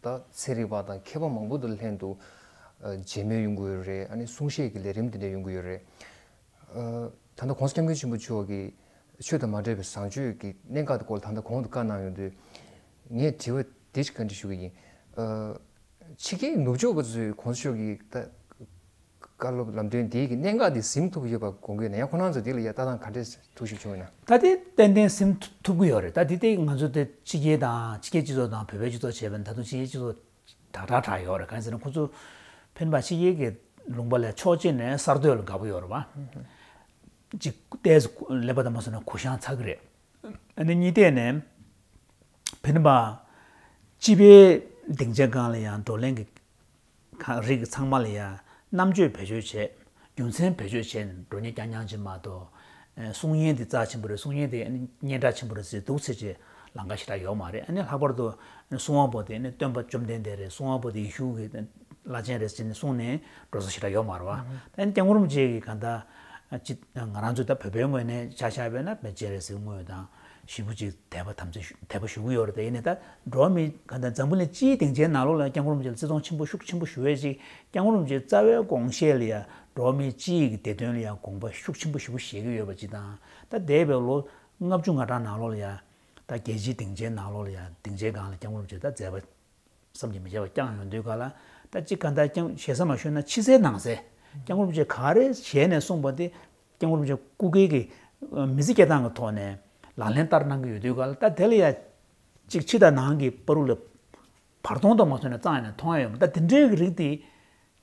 ད་ཚན་རིག་པ་དང་མཁས་པ་མང་པོ་དང་ལྷན་དུ། ཨ། མཇལ་མོལ་ཡོང་གི་ཡོད་རེད། ཨ་ནི་གསུང་བཤད་ཀྱི་ལས་རིམ་དེ་འདྲ་ཡོང་གི་ཡོད་རེད། ཨ། ད་ལྟ་༸གོང་ས་༸སྐྱབས་མགོན་ཆེན་པོ་མཆོག་གིས་ཆོས་དང་མ་འདྲེས་པའི་བཟང་སྤྱོད་ཀྱི་གནད་འགག་དེ་སྐོར་ལ་ད་ལྟ་གོང་དུ་བཀའ་གནང་ཡོང་དུས། ངས་དྲི་བ་འདི་ཞིག་བཀའ་འདྲི་ཞུ་གི་ཡིན། ཨ། ཕྱི་རྒྱལ་ནུབ་ཕྱོགས་པ་ཚོས་༸གོང་ས་མཆོག་གི་ད་བཀའ་སློབ་ལམ་སྟོན་འདི་གི་གནད་འགག་འདི་ཟིན་ཐུབ་ཡོད་པ་དགོངས་ཀྱི་ཡོད་ན། ཡང་ཁོ་རང་ཚོ་འདི་ལ་ཡ་ལྟ་སྟངས་ག་འདྲས་ཐུགས་ཞིབ་བྱུང་ཡོད་ན། ད་དེ་ཏན་ཏན་ཟིན་ཐུབ་ཀྱི་ཡོད་རེད། ད་དེ་དེ་ང་ཚོ་དེ་ཕྱི་རྒྱལ་དང་། ཕྱི་རྒྱལ་སྤྱི་ཚོགས་དང་བོད་པའི་སྤྱི་ཚོགས་བྱས་པ་ཡིན་ན། ད་དུང་ཕྱི་རྒྱལ་སྤྱི་ཚོགས་དྲག་དྲག་དྲག་ཡོད་རེད། གང་ཡིན་ཟེར་ན། ཁོ་ཚོ་ཕན་པ་ཕྱི་རྒྱལ་གྱི་ལུང་པ་ལ་ཕྱོགས་གཅིག་ནས་གསར་གཏོད་ལ་དགའ་པོ་ཡོད་རེད་པ། གཅིག་ཏོག་ཙམ་ཀླད་པ་དང་མ་སོང་ན་གུ་བཤངས་ཚ་གི་རེད། ཨ་ནི་གཉིས་ཐད་ནས་ཕན་པ་སྤྱི་པའི་སྡིངས་ཆའི་སྒང་ལ་ཡང་བགྲོ་གླེང་གི་གང་རིགས་ཚང་མ་ལ་ཡང་རྣམ་དཔྱོད་བེད་སྤྱོད་བྱས། རྒྱུ་མཚན་བེད་སྤྱོད་བྱས་ནས་འགྲོ་ཉེན་རྐྱང་རྐྱང་ཅིག་མ་གཏོགས། ཨ། གསུང་ཉན་དེ་རྩ་ཆེན་པོ་རེད། གསུང་ཉན་དེ་སྙན་གྲགས་ཆེན་པོ་རེད་ཟེར་འདུག་ཟེར་བྱས་ལང་ཀ་ཞེ་དྲག་ཡོད་མ་རེད། ཨ་ནི་ལྷག་པར་དུ་གསུང་བ་པོ་དེ་ནི་སྟོན་པ་བཅོམ་ལྡན་འདས་རེད། གསུང་བ་པོ་དེ་ཡེ་ཤུ་གི་བླ་ཆེན་རེད་ཟེར་ནས་གསུངས་ནས་འགྲོ་ས་ཞེ་དྲག་ཡོད་མ་རེད་པ། ཨ་ནི་སྐྱབས་མགོན་རིན་པོ་ཆེ་གིས་གང་ལྟར་ཅི། ང་རང་ཚོ་ད་བོད་པའི་ངོས་ནས་ཆ་བཞག་པ་ཡིན་ན་པཎ་ཆེན་རེད་ཟེར་དངོས་དང་ཞེ་པོ་ཅིག་དད་པ་དམ་ཚིག་ཞུ། དད་པ་ཞུ་གི་ཡོད་རེད། དེ་ཡིན་ནའི་ད་འགྲོ་བ་མི་གང་ལྟར་འཛམ་བུ་གླིང་སྤྱིའི་སྡིངས་ཆའི་ནང་ལོགས་ལ་སྐྱབས་མགོན་རིན་པོ་ཆེ་ལ་བརྩི་མཐོང་ཆེན་པོ་ཤུགས་ཆེན་པོ་ཞུ་བ་ཞིག་སྐྱབས་མགོན་རིན་པོ་ཆེའི་རྩ་བའི་དགོངས་བཞེད་ལ་ཡ། འགྲོ་བ་མི་སྤྱིའི་གི་བདེ་དོན་ལ་ཡ་དགོངས་པ་ཤུགས་ཆེན་པོ་ཞེ་པོ་བཞེས་ཀྱི་ཡོད་པ་ཅིག་དང་། ད་འདས་པའི་ལོ་ལྔ་བཅུ་ང་གྲངས་ནང་ལོགས་ལ་ཡ། ད་རྒྱལ་སྤྱིའི་སྡིངས་ཆའི་ནང་ལོགས་ལ་ཡ། སྡིངས་ཆའི་སྒང་ལ་སྐྱབས་མགོན་རིན་པོ་ཆེ་ད་མཛད་པ་བསམ་གྱིས་མི་ཁྱབ་པ་བསྐྱངས་ཡོང་དུས་ག་ལ། ད་ཅིག་ག་འདྲ་ཀྱང་ཞེ་ས་མ་ཞུས་ན། ཕྱི་གསལ་ནང་གསལ། སྐྱབས་མགོན་རིན་པོ་ཆེ་ག་རེ་ཞལ་ནས་གསུངས་པ་དེ་སྐྱབས་མགོན་རིན་པོ་ཆེ་སྐུ་སྒེར་གྱི་མི་ཚེ་སྐྱེལ་སྟངས་ཀྱི་ཐོག་ནས་ལག་ལེན་བསྟར་གནང་གི་ཡོད་དུས་ག་ལ། ད་དེ་ལ་ཡ་ཅིག་ཕྱི་དང་ནང་གི་བར་དུ་ལ་བར་སྟོང་དུ་མ་སོང་ན་གཙང་ཡང་ན་མཐོང་ཡ་ཡོད་མ། ད་དེ་འདྲའི་གི་རིགས་དེ་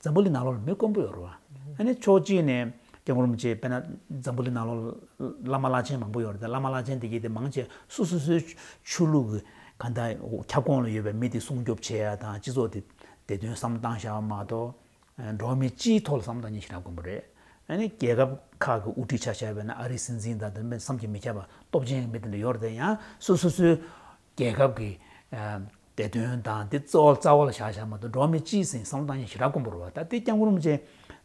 འཛམ་བུ་གླིང་ནང་ལོགས་ལ་མི་དཀོན་པོ་ཡོད་རེད་པ། ཨ་ནི་ཕྱོགས་གཅིག་ནས་སྐྱབས་མགོན་རིན་པོ་ཆེ་དཔེར་ན་འཛམ་བུ་གླིང་ནང་ལོགས་ལ་བླ་མ་བླ་ཆེན་མང་པོ་ཡོད་རེད། ད་བླ་མ་བླ་ཆེན་དེ་གྱད་དེ་མང་ཆེ་སོ་སོ་སོའི་ཆོས་ལུགས་ཀྱི་གང་ལྟར་ཁྱབ་ཁོངས་ལ་ཡོད་པའི་མི་དེ་སྲུང་སྐྱོབ་བྱེད་ཡ་དང་། སྤྱི་ཚོགས་དེ་བདེ་དོན་བསམ་བློ་བཏང་བཞག་པ་མ་གཏོགས། འགྲོ་བ་མི་སྤྱིའི་ཐོག་ལ་བསམ་བློ་བཏང་མཁན་ཞེ་དྲག་དཀོན་པོ་རེད། ཨ་ནི་རྒྱལ་ཁབ་ཁག་གི་དབུ་ཁྲིད་ཆ་བཞག་པ་ཡིན་ན། ཨ་རིའི་སྲིད་འཛིན་དང་དེ་འདྲ་བསམ་གྱིས་མི་ཁྱབ་པ་སྟོབས་ཆེན་གྱི་མི་དེ་འདྲ་ཡོད་རེད་དེ། ཡང་སོ་སོ་སོའི་རྒྱལ་ཁབ་ཀྱི་ཨ་བདེ་དོན་དང་དེ་རྩ་བ་རྩ་བ་ལ་བཞག་བཞག་མ་གཏོགས། འགྲོ་བ་མི་སྤྱིའི་སེམས་བསམ་བློ་བཏང་མཁན་ཞེ་དྲག་དཀོན་པོ་རེད་པ། ད་དེ་སྐྱབས་མགོན་རིན་པོ་ཆེ་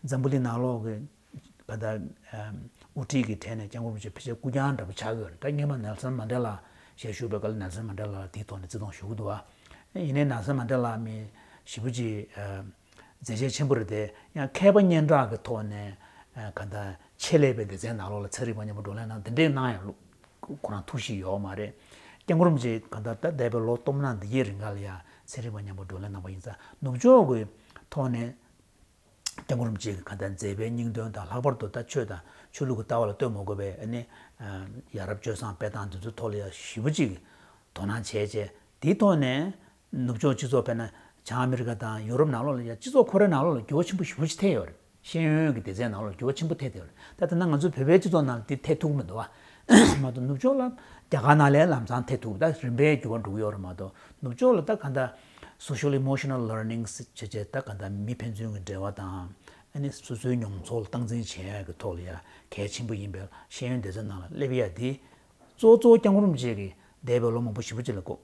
འཛམ་བུ་གླིང་ནང་ལོགས་ཀྱི་ག་ད་ཨ་དབུ་ཁྲིད་ཀྱི་གྲས་ནས་སྐྱབས་མགོན་རིན་པོ་ཆེ་ཕལ་ཆེར་སྐུ་རྐྱང་འདྲ་པོ་ཆགས་ཀྱི་ཡོད་རེད། ད་སྔོན་མ་ནེལ་སོན་མན་ཌེ་ལ་ཞལ་བཞུགས་པའི་སྐབས་ལ་ནེལ་སོན་མན་ཌེ་ལ་ལ་དེའི་ཐོག་ནས་བརྩི་མཐོང་ཞུ་གི་འདུག་པ། ཡིན་ནའི་ནེལ་སོན་མན་ཌེ་ལ་མི་ཞེ་པོ་ཅིག་ཨ་མཛད་རྗེས་ཆེན་པོ་རེད་དེ། ཡང་མཁས་པ་སྙན་གྲགས་ཀྱི་ཐོག་ནས་ཨ་ག་ད་ཆེད་ལས་པའི་སྡེ་ཚན་ནང་ལོགས་ལ་ཚན་རིག་པ་མཉམ་པོ་བགྲོ་གླེང་གནང་། དེ་འདྲས་གནང་ཡང་ཁོ་རང་ཐུགས་གཞིགས་ཡོད་མ་རེད། སྐྱབས་མགོན་རིན་པོ་ཆེ་ག་ད་ད་འདས་པའི་ལོ་སྟོང་ཕྲག་འདི་གའི་རིང་ག་ལ་ཡང་ཚན་རིག་པ་མཉམ་པོ་བགྲོ་གླེང་གནང་པ་ཡིན་ཙང་། ནུབ་ཕྱོགས་ཀྱི་ཐོག་ནས་སྐྱབས་མགོན་རིན་པོ་ཆེ་གི་ག་ད་མཛད་པའི་སྙིང་དོན་དང་། ལྷག་པར་དུ་ད་ཆོས་དང་ཆོས་ལུགས་ཀྱི་ལྟ་བ་ལ་ལྟོས་མ་དགོས་པའི་ཨ་ནི་ཡ་རབས་སྤྱོད་བཟང་སྤེལ་སྟངས་འདི་ཚོའི་ཐོག་ལ་ཡང་ཞེ་པོ་ཅིག་དོ་སྣང་བྱས་བྱས། དེའི་ཐོག་ནས་ནུབ་ཕྱོགས་སྤྱི་ཚོགས་དཔེར་ན་ བྱང་ཨ་མི་རི་ཀ་དང་ཡུ་རོབ་ནང་ལོགས་ལ་ཡ་སྤྱི་ཚོགས་ཁོ་རའི་ནང་ལོགས་ལ་འགྱུར་བ་ཆེན་པོ་ཞེ་པོ་ཅིག་ཐེབས་ཡོད་རེད། ཤེས་ཡོན་གྱི་སྡེ་ཚན་ནང་ལོགས་ལ་འགྱུར་བ་ཆེན་པོ་ཐེབས་བསྡད་ཡོད་རེད། ད་ལྟ་ན་ང་ཚོའི་བོད་པའི་སྤྱི་ཚོགས་ནང་ལ་འདི་ཐེབས་ཐུབ་ཀྱི་མི་འདུག་བ། མ་གཏོགས་ནུབ་ཕྱོགས་ལ་རྒྱ་གར་ནང་ལའི་ལམ་སང་ཐེབས་ཐུབ། ད་རིམ་པས་འགྱུར་བ་འགྲོ་གི་ཡོད་རེད། མ་གཏོགས་ནུབ་ཕྱོགས་ལ་ད་ག་འདྲ་social emotional learning བྱས་བྱས་ད་ག་འདྲ་མི་ཕན་ཚུན་གྱི་འབྲེལ་བ་དང་། ཨ་ནི་སོ་སོའི་མྱོང་ཚོར་ལ་སྟངས་འཛིན་བྱེད་ཡག་གི་ཐོག་ལ་ཡ་གལ་ཆེན་པོ་ཡིན་པའི་ཤེས་ཡོན་སྡེ་ཚན་ནང་ལ་སླེབས་ཡ་འདི། གཙོ་བོ་གཙོ་བོ་སྐྱབས་མགོན་རིན་པོ་ཆེ་གིས་འདས་པའི་ལོ་མང་པོ་ཞེ་པོ་ཅིག་ལ་བཀའ་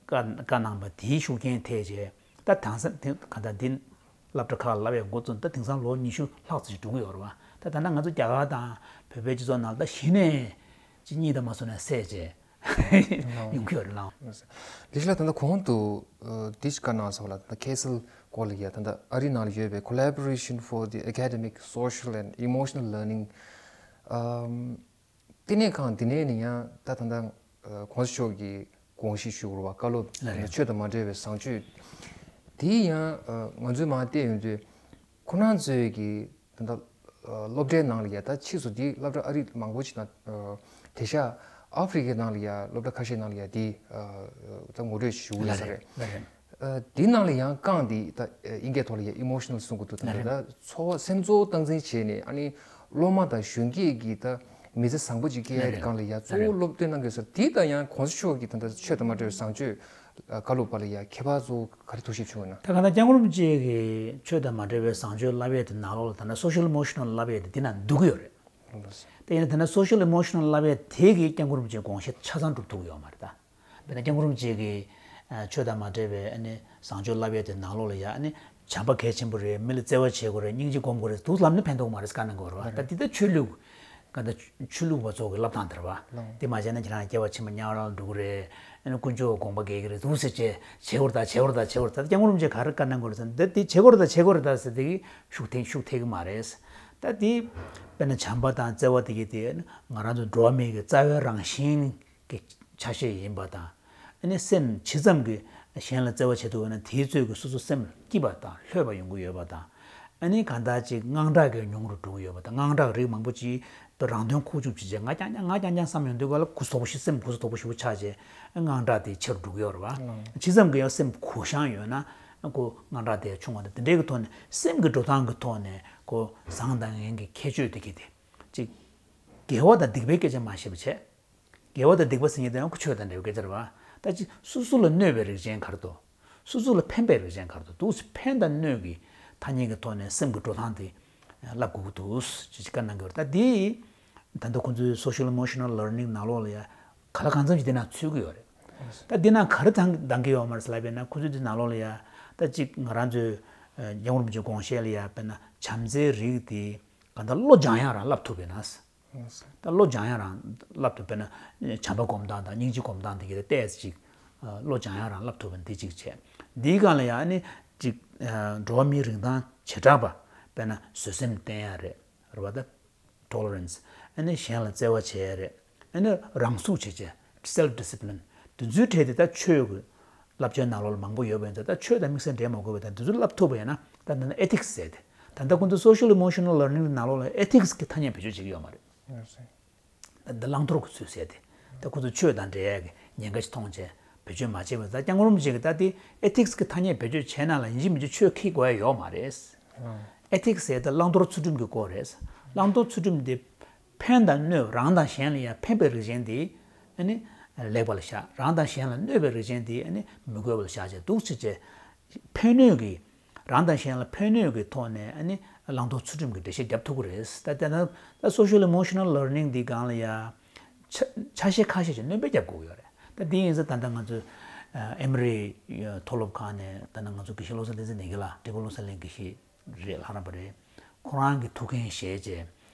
བཀའ་གནང་བ་དེའི་ཤུགས་རྐྱེན་ཐེབས་བྱས། ད་དེང་སང་དེ་ག་ད་འདི་སློབ་གྲྭ་ཁག་ལ་བསླབ་ཡ་འགོ་བཙུགས། ད་དེང་སང་ལོ་ཉི་ཤུ་ལྷག་ཙམ་ཞིག་འགྲོ་གི་ཡོད་རེད་བ། ད་ད་ལྟ་ང་ཚོ་རྒྱ་གར་དང་བོད་པའི་སྤྱི་ཚོགས་ནང་ལ་ད་གཞི་ནས་ཅི་གཉིས་ད་མ་སོང་ན་བསད་བྱས་ཡོང་གི་ཡོད་རེད་ལགས། ལི་ཤི་ལགས། ད་ལྟ་གོང་དུ་ཨ་འདི་ཞིག་བཀའ་གནང་སོང་ལ། ད་ལྟ་ཁེ་སིལ་སྐོར་ལ་ཡ་ད་ལྟ་ཨ་རི་ནང་ལ་ཡོད་པའི་Collaboration for the Academic, Social and Emotional Learning ཨམ། བསྟི་གནས་ཁང་འདི་ནས་ནི་ཡང་ད་ད་ལྟ་ཨ་གོང་ས་མཆོག་གིས་དགོངས་བཞེས་ཞུས་པ་རེད་བ། བཀའ་སློབ་ལགས་རེད། ཆོས་དང་མ་འབྲེལ་བའི་བཟང་སྤྱོད། དེ་ཡང་ཨ་ང་ཚོས་མར་བལྟས་ཡོང་དུས་ཁོ་རང་ཚོའི་གི་ད་ལྟ་ཨ་སློབ་གྲྭའི་ནང་ལ་ཡ་ད་ཕྱིས་སུ་དེ་སློབ་གྲྭ་ཨ་རི་མང་པོ་ཞིག་དང་ཨ་དེང་སང་ཨ་ཧྥེ་རི་ཀའི་ནང་ལ་ཡ་སློབ་གྲྭ་ཁ་ཤས་ནང་ལ་ཡ་དེ་ཨ་ད་ངོ་སྤྲོད་ཞུ་གི་ཡོད་ས་རེད། ལགས་རེད། ཨ་འདི་ནང་ལ་ཡང་རྐང་འདི་ད་ཨ་དབྱིན་སྐད་ཐོག་ལ་ཡ་emotional གསུང་གི་འདུག་ད་ལགས་རེད། ད་ཚོར་བ་སེམས་ཚོར་སྟངས་འཛིན་བྱས་ནས། ཨ་ནི་སློབ་མ་དང་གཞོན་སྐྱེས་ཀྱི་ད་མི་ཚེ་བཟང་པོ་ཅིག་སྐྱེལ་ཡ་གི་སྒང་ལ་ཡ་གཙོ་བོ་སློབ་སྟོན་གནང་གི་ཡོད་ས་རེད། དེ་དང་ཡང་གོང་ས་མཆོག་གིས་ད་ལྟ་ཆོས་དང་མ་འབྲེལ་བའི་བཟང་སྤྱོད་བཀའ་སློབ་པ་ལ་ཡ་ཁྱད་པར་ཚོ་ག་རེ་ཐུགས་བཞེད་བྱུང་ཡོད་ན། ད་ག་ད་སྐྱབས་མགོན་རིན་པོ་ཆེ་གིས་ཆོས་དང་མ་འབྲེལ་བའི་བཟང་སྤྱོད་བསླབ་ཡས་དེ་ནང་ལོགས་ལ་ད་ལྟ་social emotional བསླབ་ཡས་དེ་འདི་ནང་འདུ་གི་ཡོད་རེད། ད་ཡིན་ན་ད་ལྟ་social emotional བསླབ་ཡས་དེ་གིས་སྐྱབས་མགོན་རིན་པོ་ཆེའི་དགོངས་བཞེད་ཆ་ཚང་སྒྲུབ་ཐུབ་ཀྱི་ཡོད་མ་རེད་ད། དཔེར་ན་སྐྱབས་མགོན་རིན་པོ་ཆེ་གིས་ཨ་ཆོས་དང་མ་འབྲེལ་བའི་ཨ་ནི་བཟང་སྤྱོད་བསླབ་ཡས་དེ་ནང་ལོགས་ལ་ཡ་ཨ་ནི་བྱམས་པ་གལ་ཆེན་པོ་རེད། མི་ལ་བརྩེ་བ་བྱེད་དགོས་རེད། སྙིང་རྗེ་སྒོམ་དགོས་རེད། འདུག་ལབ་ན་ཕན་ཐོགས་མ་རེད་ཟེར་བཀའ་གནང་གི་ཡོད་རེད་བ། ད་འདི་ད་ཆོས་ལུགས་ག་ད་ཆོས་ལུགས་པ་ཚོ་གི་བསླབ་སྟངས་དེ་རེད་བ། འདི་མ་བྱས་ན་ཁྱེད་རང་སྐྱེ་བ་ཕྱི་མ་དམྱལ་བ་ལ་འགྲོ་གི་རེད། ཨ་ནི་དཀོན་མཆོག་དགོངས་པ་འགལ་གི་རེད། འདུག་ཟེར་བྱས་བྱེད་དགོས་རེད། ད་བྱེད་དགོས་རེད། ད་བྱེད་དགོས་རེད། ད་སྐྱབས་མགོན་རིན་པོ་ཆེ་ག་རེ་བཀའ་གནང་གི་ཡོད་རེད་ཟེར་ན། ད་འདི་བྱེད་དགོས་རེད། ད་བྱེད་དགོས་རེད། ད་ཟེར་དེ་གི་ཤུགས་ཐེབས་ཤུགས་ཐེབས་གི་མ་རེད། ད་འདི་དཔེར་ན་བྱམས་པ་དང་བརྩེ་བ་དེ་གི་དེ་ང་རང་ཚོ་འགྲོ་བ་མིའི་གི་རྩ་བའི་རང་བཞིན་གྱི་ཆ་ཤས་ཡིན་པ་དང་། ཨ་ནི་སེམས་ཇི་ཙམ་གྱིས་གཞན་ལ་བརྩེ་བ་བྱེད་ཐུབ་པ་ན། དེའི་ཚོད་ཀྱིས་སོ་སོ་སེམས་སྐྱིད་པ་དང་ལྷོད་པ་ཡོང་གི་ཡོད་པ་དང་། ཨ་ནི་གང་ལྟར་ཅིག་དངངས་སྐྲག་གི་ཉུང་རུ་འགྲོ་གི་ཡོད་པ་དང་། དངངས་སྐྲག་རིགས་མང་པོ་ཅིག་དཔེ་རང་དོན་ཁུག་ཀྱུག་བྱེད་བྱས་ང་རྐྱང་རྐྱང་ང་རྐྱང་རྐྱང་བསམ་ཡོང་དུས་ག་ལ་གུ་དོག་པོ་ཞིག་སེམས་གུ་དོག་པོ་ཞེ་པོ་ཆགས་བྱས་དངངས་སྐྲག་དེ་ཆེ་རུ་འགྲོ་གི་ཡོད་རེད་བ། ཇི་ཙམ་གྱིས་ཡང་སེམས་གུ་བཤངས་ཡོད་ན་ཁོ་དངངས་སྐྲག་དེ་ཆུང་བ་དང་། དེ་འདྲའི་གི་ཐོག་ནས་སེམས་ཀྱི་འགྲོ་སྟངས་ཀྱི་ཐོག་ནས་ཁོ་བཟང་དང་ངན་གྱི་ཁྱད་ཆོས་དེ་གི་དེ་ཅིག་དགེ་བ་དང་སྡིག་པའི་སྐད་ཆ་མ་བཤད་པ་བྱས། དགེ་བ་དང་སྡིག་པ་ཟེར་མཁན་དེ་ཡང་ཁོ་ཆོས་དང་འབྲེལ་བའི་སྐད་ཆ་རེད་བ། ད་ཅི་སོ་སོ་ལ་གནོད་པའི་རིགས་ཅན་ག་རེ་འདུག་སོ་སོ་ལ་ཕན་པའི་རིགས་ཅན་ག་རེ་འདུག་འདུག་སེ་ཕན་དང་གནོད་ཀྱི་ཐ་སྙད་ཀྱི་ཐོག་ནས་སེམས་ཀྱི་འགྲོ་སྟངས་དེ་བསླབ་དགོས་ཀྱི་འདུག་ཅེས་བཀའ་གནང་གི་ཡོད་རེད། ད་འདི་ད་ལྟ་ཁོང་ཚོའི་social emotional learning ནང་ལོགས་ལ་ཡ་ག་ལ་གང་འཚམ་ཞིག་འདི་ནང་ཚུད་ཀྱི་ཡོད་རེད། ད་འདི་ནང་ག་རེ་འདང་འདང་གི་ཡོད་མ་རེད་ཟེར་ལབ་པ་ཡིན་ན། ཁོང་ཚོའི་འདི་ནང་ལོགས་ལ་ཡ་ད་ཅིག་ང་རང་ཚོའི་ཨ་སྐྱབས་མགོན་རིན་པོ་ཆེའི་དགོངས་བཞེད་ལ་ཡ་དཔེར་ན་བྱམས་བརྩེའི་རིགས་དེ་གང་ལྟར་བློ་སྦྱང་ཡག་རང་བསླབ་ཐུབ་པ་ཡིན་ན། ད་བློ་སྦྱང་ཡག་རང་བསླབ་ཐུབ་པ་ཡིན་ན། བྱམས་པ་སྒོམ་སྟངས་དང་སྙིང་རྗེ་སྒོམ་སྟངས་དེ་གི་ཏོག་ཙམ་ཅིག་ཨ་བློ་སྦྱང་ཡག་རང་བསླབ་ཐུབ་པ་ཡིན་ན་དེ་གཅིག་བྱས། འདིའི་སྒང་ལ་ཡང་ཨ་ནི་ཅིག་ཨ་འགྲོ་བ་མིའི་རིན་ཐང་བྱེ་བྲག་པ། དཔེར་ན་བཟོད་སེམས་བསྟེན་ཡག་རེད། རེད་བ། ད་tolerance། ཨ་ནི་གཞན་ལ་བརྩེ་བ་བྱེད་ཡག་རེད། ཨ་ནི་རང་ཟུག་བྱེད་བྱས་self discipline། དེ་ཚོའི་གྲས་དེ་ད་ཆོས་ཀྱི་བསླབ་བྱའི་ནང་ལོགས་ལ་མང་པོ་ཡོད་པ་ཡིན་ཙང་། ད་ཆོས་དང་དམིགས་བསལ་འབྲེལ་མ་དགོས་པ་དང་དེ་ཚོ་བསླབ་ཐུབ་པ་ཡིན་ན། ད་ད་ལྟ་ethics ཟེར་དེ། ད་ལྟ་ཁོང་ཚོ་social emotional learning ནང་ལོགས་ལ་ethics གི་ཐ་སྙད་བེད་སྤྱོད་བྱེད་ཀྱི་ཡོད་མ་རེད། ད་ལྟ་བླང་དོར་གྱི་ཚུལ་ཟེར་དེ། ད་ཁོང་ཚོ་ཆོས་དང་འབྲེལ་ཡག་གི་ཉེན་ཁ་ཞིག་མཐོང་བྱས་བེད་སྤྱོད་མ་བྱས་པ་ཡིན་ཙང་། སྐྱབས་མགོན་རིན་པོ་ཆེ་གིས་ད་དེ་ethics གི་ཐ་སྙད་བེད་སྤྱོད་བྱས་ན་ལ་ཡིན་གཅིག་མིན་གཅིག་ཆོས་འཁྱེར་དགོས་ཡ་ཡོད་མ་རེད། ethics ཟེར་ད་བླང་དོར་ཚུལ་ཁྲིམས་ཀྱི་སྐོར་རེད། བླང་དོར་ཚུལ་ཁྲིམས་དེ་ཕན་དང་གནོད། རང་དང་གཞན་ལ་ཡང་ཕན་པའི་རིགས་ཅན་དེ་ཨ་ནི་ལེགས་པ་ལ་བཞག་རང་དང་གཞན་ལ་གནོད་པའི་རིགས་ཅན་དེ་ཨ་ནི་མི་དགོས་པ་ལ་བཞག་བྱས་འདུག་སེ་བྱས། ཕན་གནོད་ཀྱི། རང་དང་གཞན་ལ་ཕན་གནོད་ཀྱི་ཐོག་ནས་ཨ་ནི་བླང་དོར་ཚུལ་ཁྲིམས་ཀྱི་འགྲེལ་བཤད་རྒྱབ་ཐུབ་ཀྱི་རེད། ད་དེ་ན་ད་social emotional learning འདི་སྒང་ལ་ཡ་ཆ་ཆ་ཤས་ཁ་ཤས་ཤིག་སྣོན་པ་རྒྱབ་དགོས་ཀྱི་ཡོད་རེད། ད་འདི་ཡིན་ཙང་ད་ལྟ་ང་ཚོའི་ཨ་ཨེ་མོ་རི་མཐོ་སློབ་ཁང་ནས་ད་ནང་ང་ཚོ་དགེ་བཤེས་བློ་བཟང་བསྟན་འཛིན་ནས་གི་ལ། འབྲས་སྤུངས་བློ་གསལ་གླིང་དགེ་བཤེས་རེད། ལྷ་རམས་པ་རེད། ཁོ་རང་གི་ཐུགས་འགན་བཞེས་བྱས།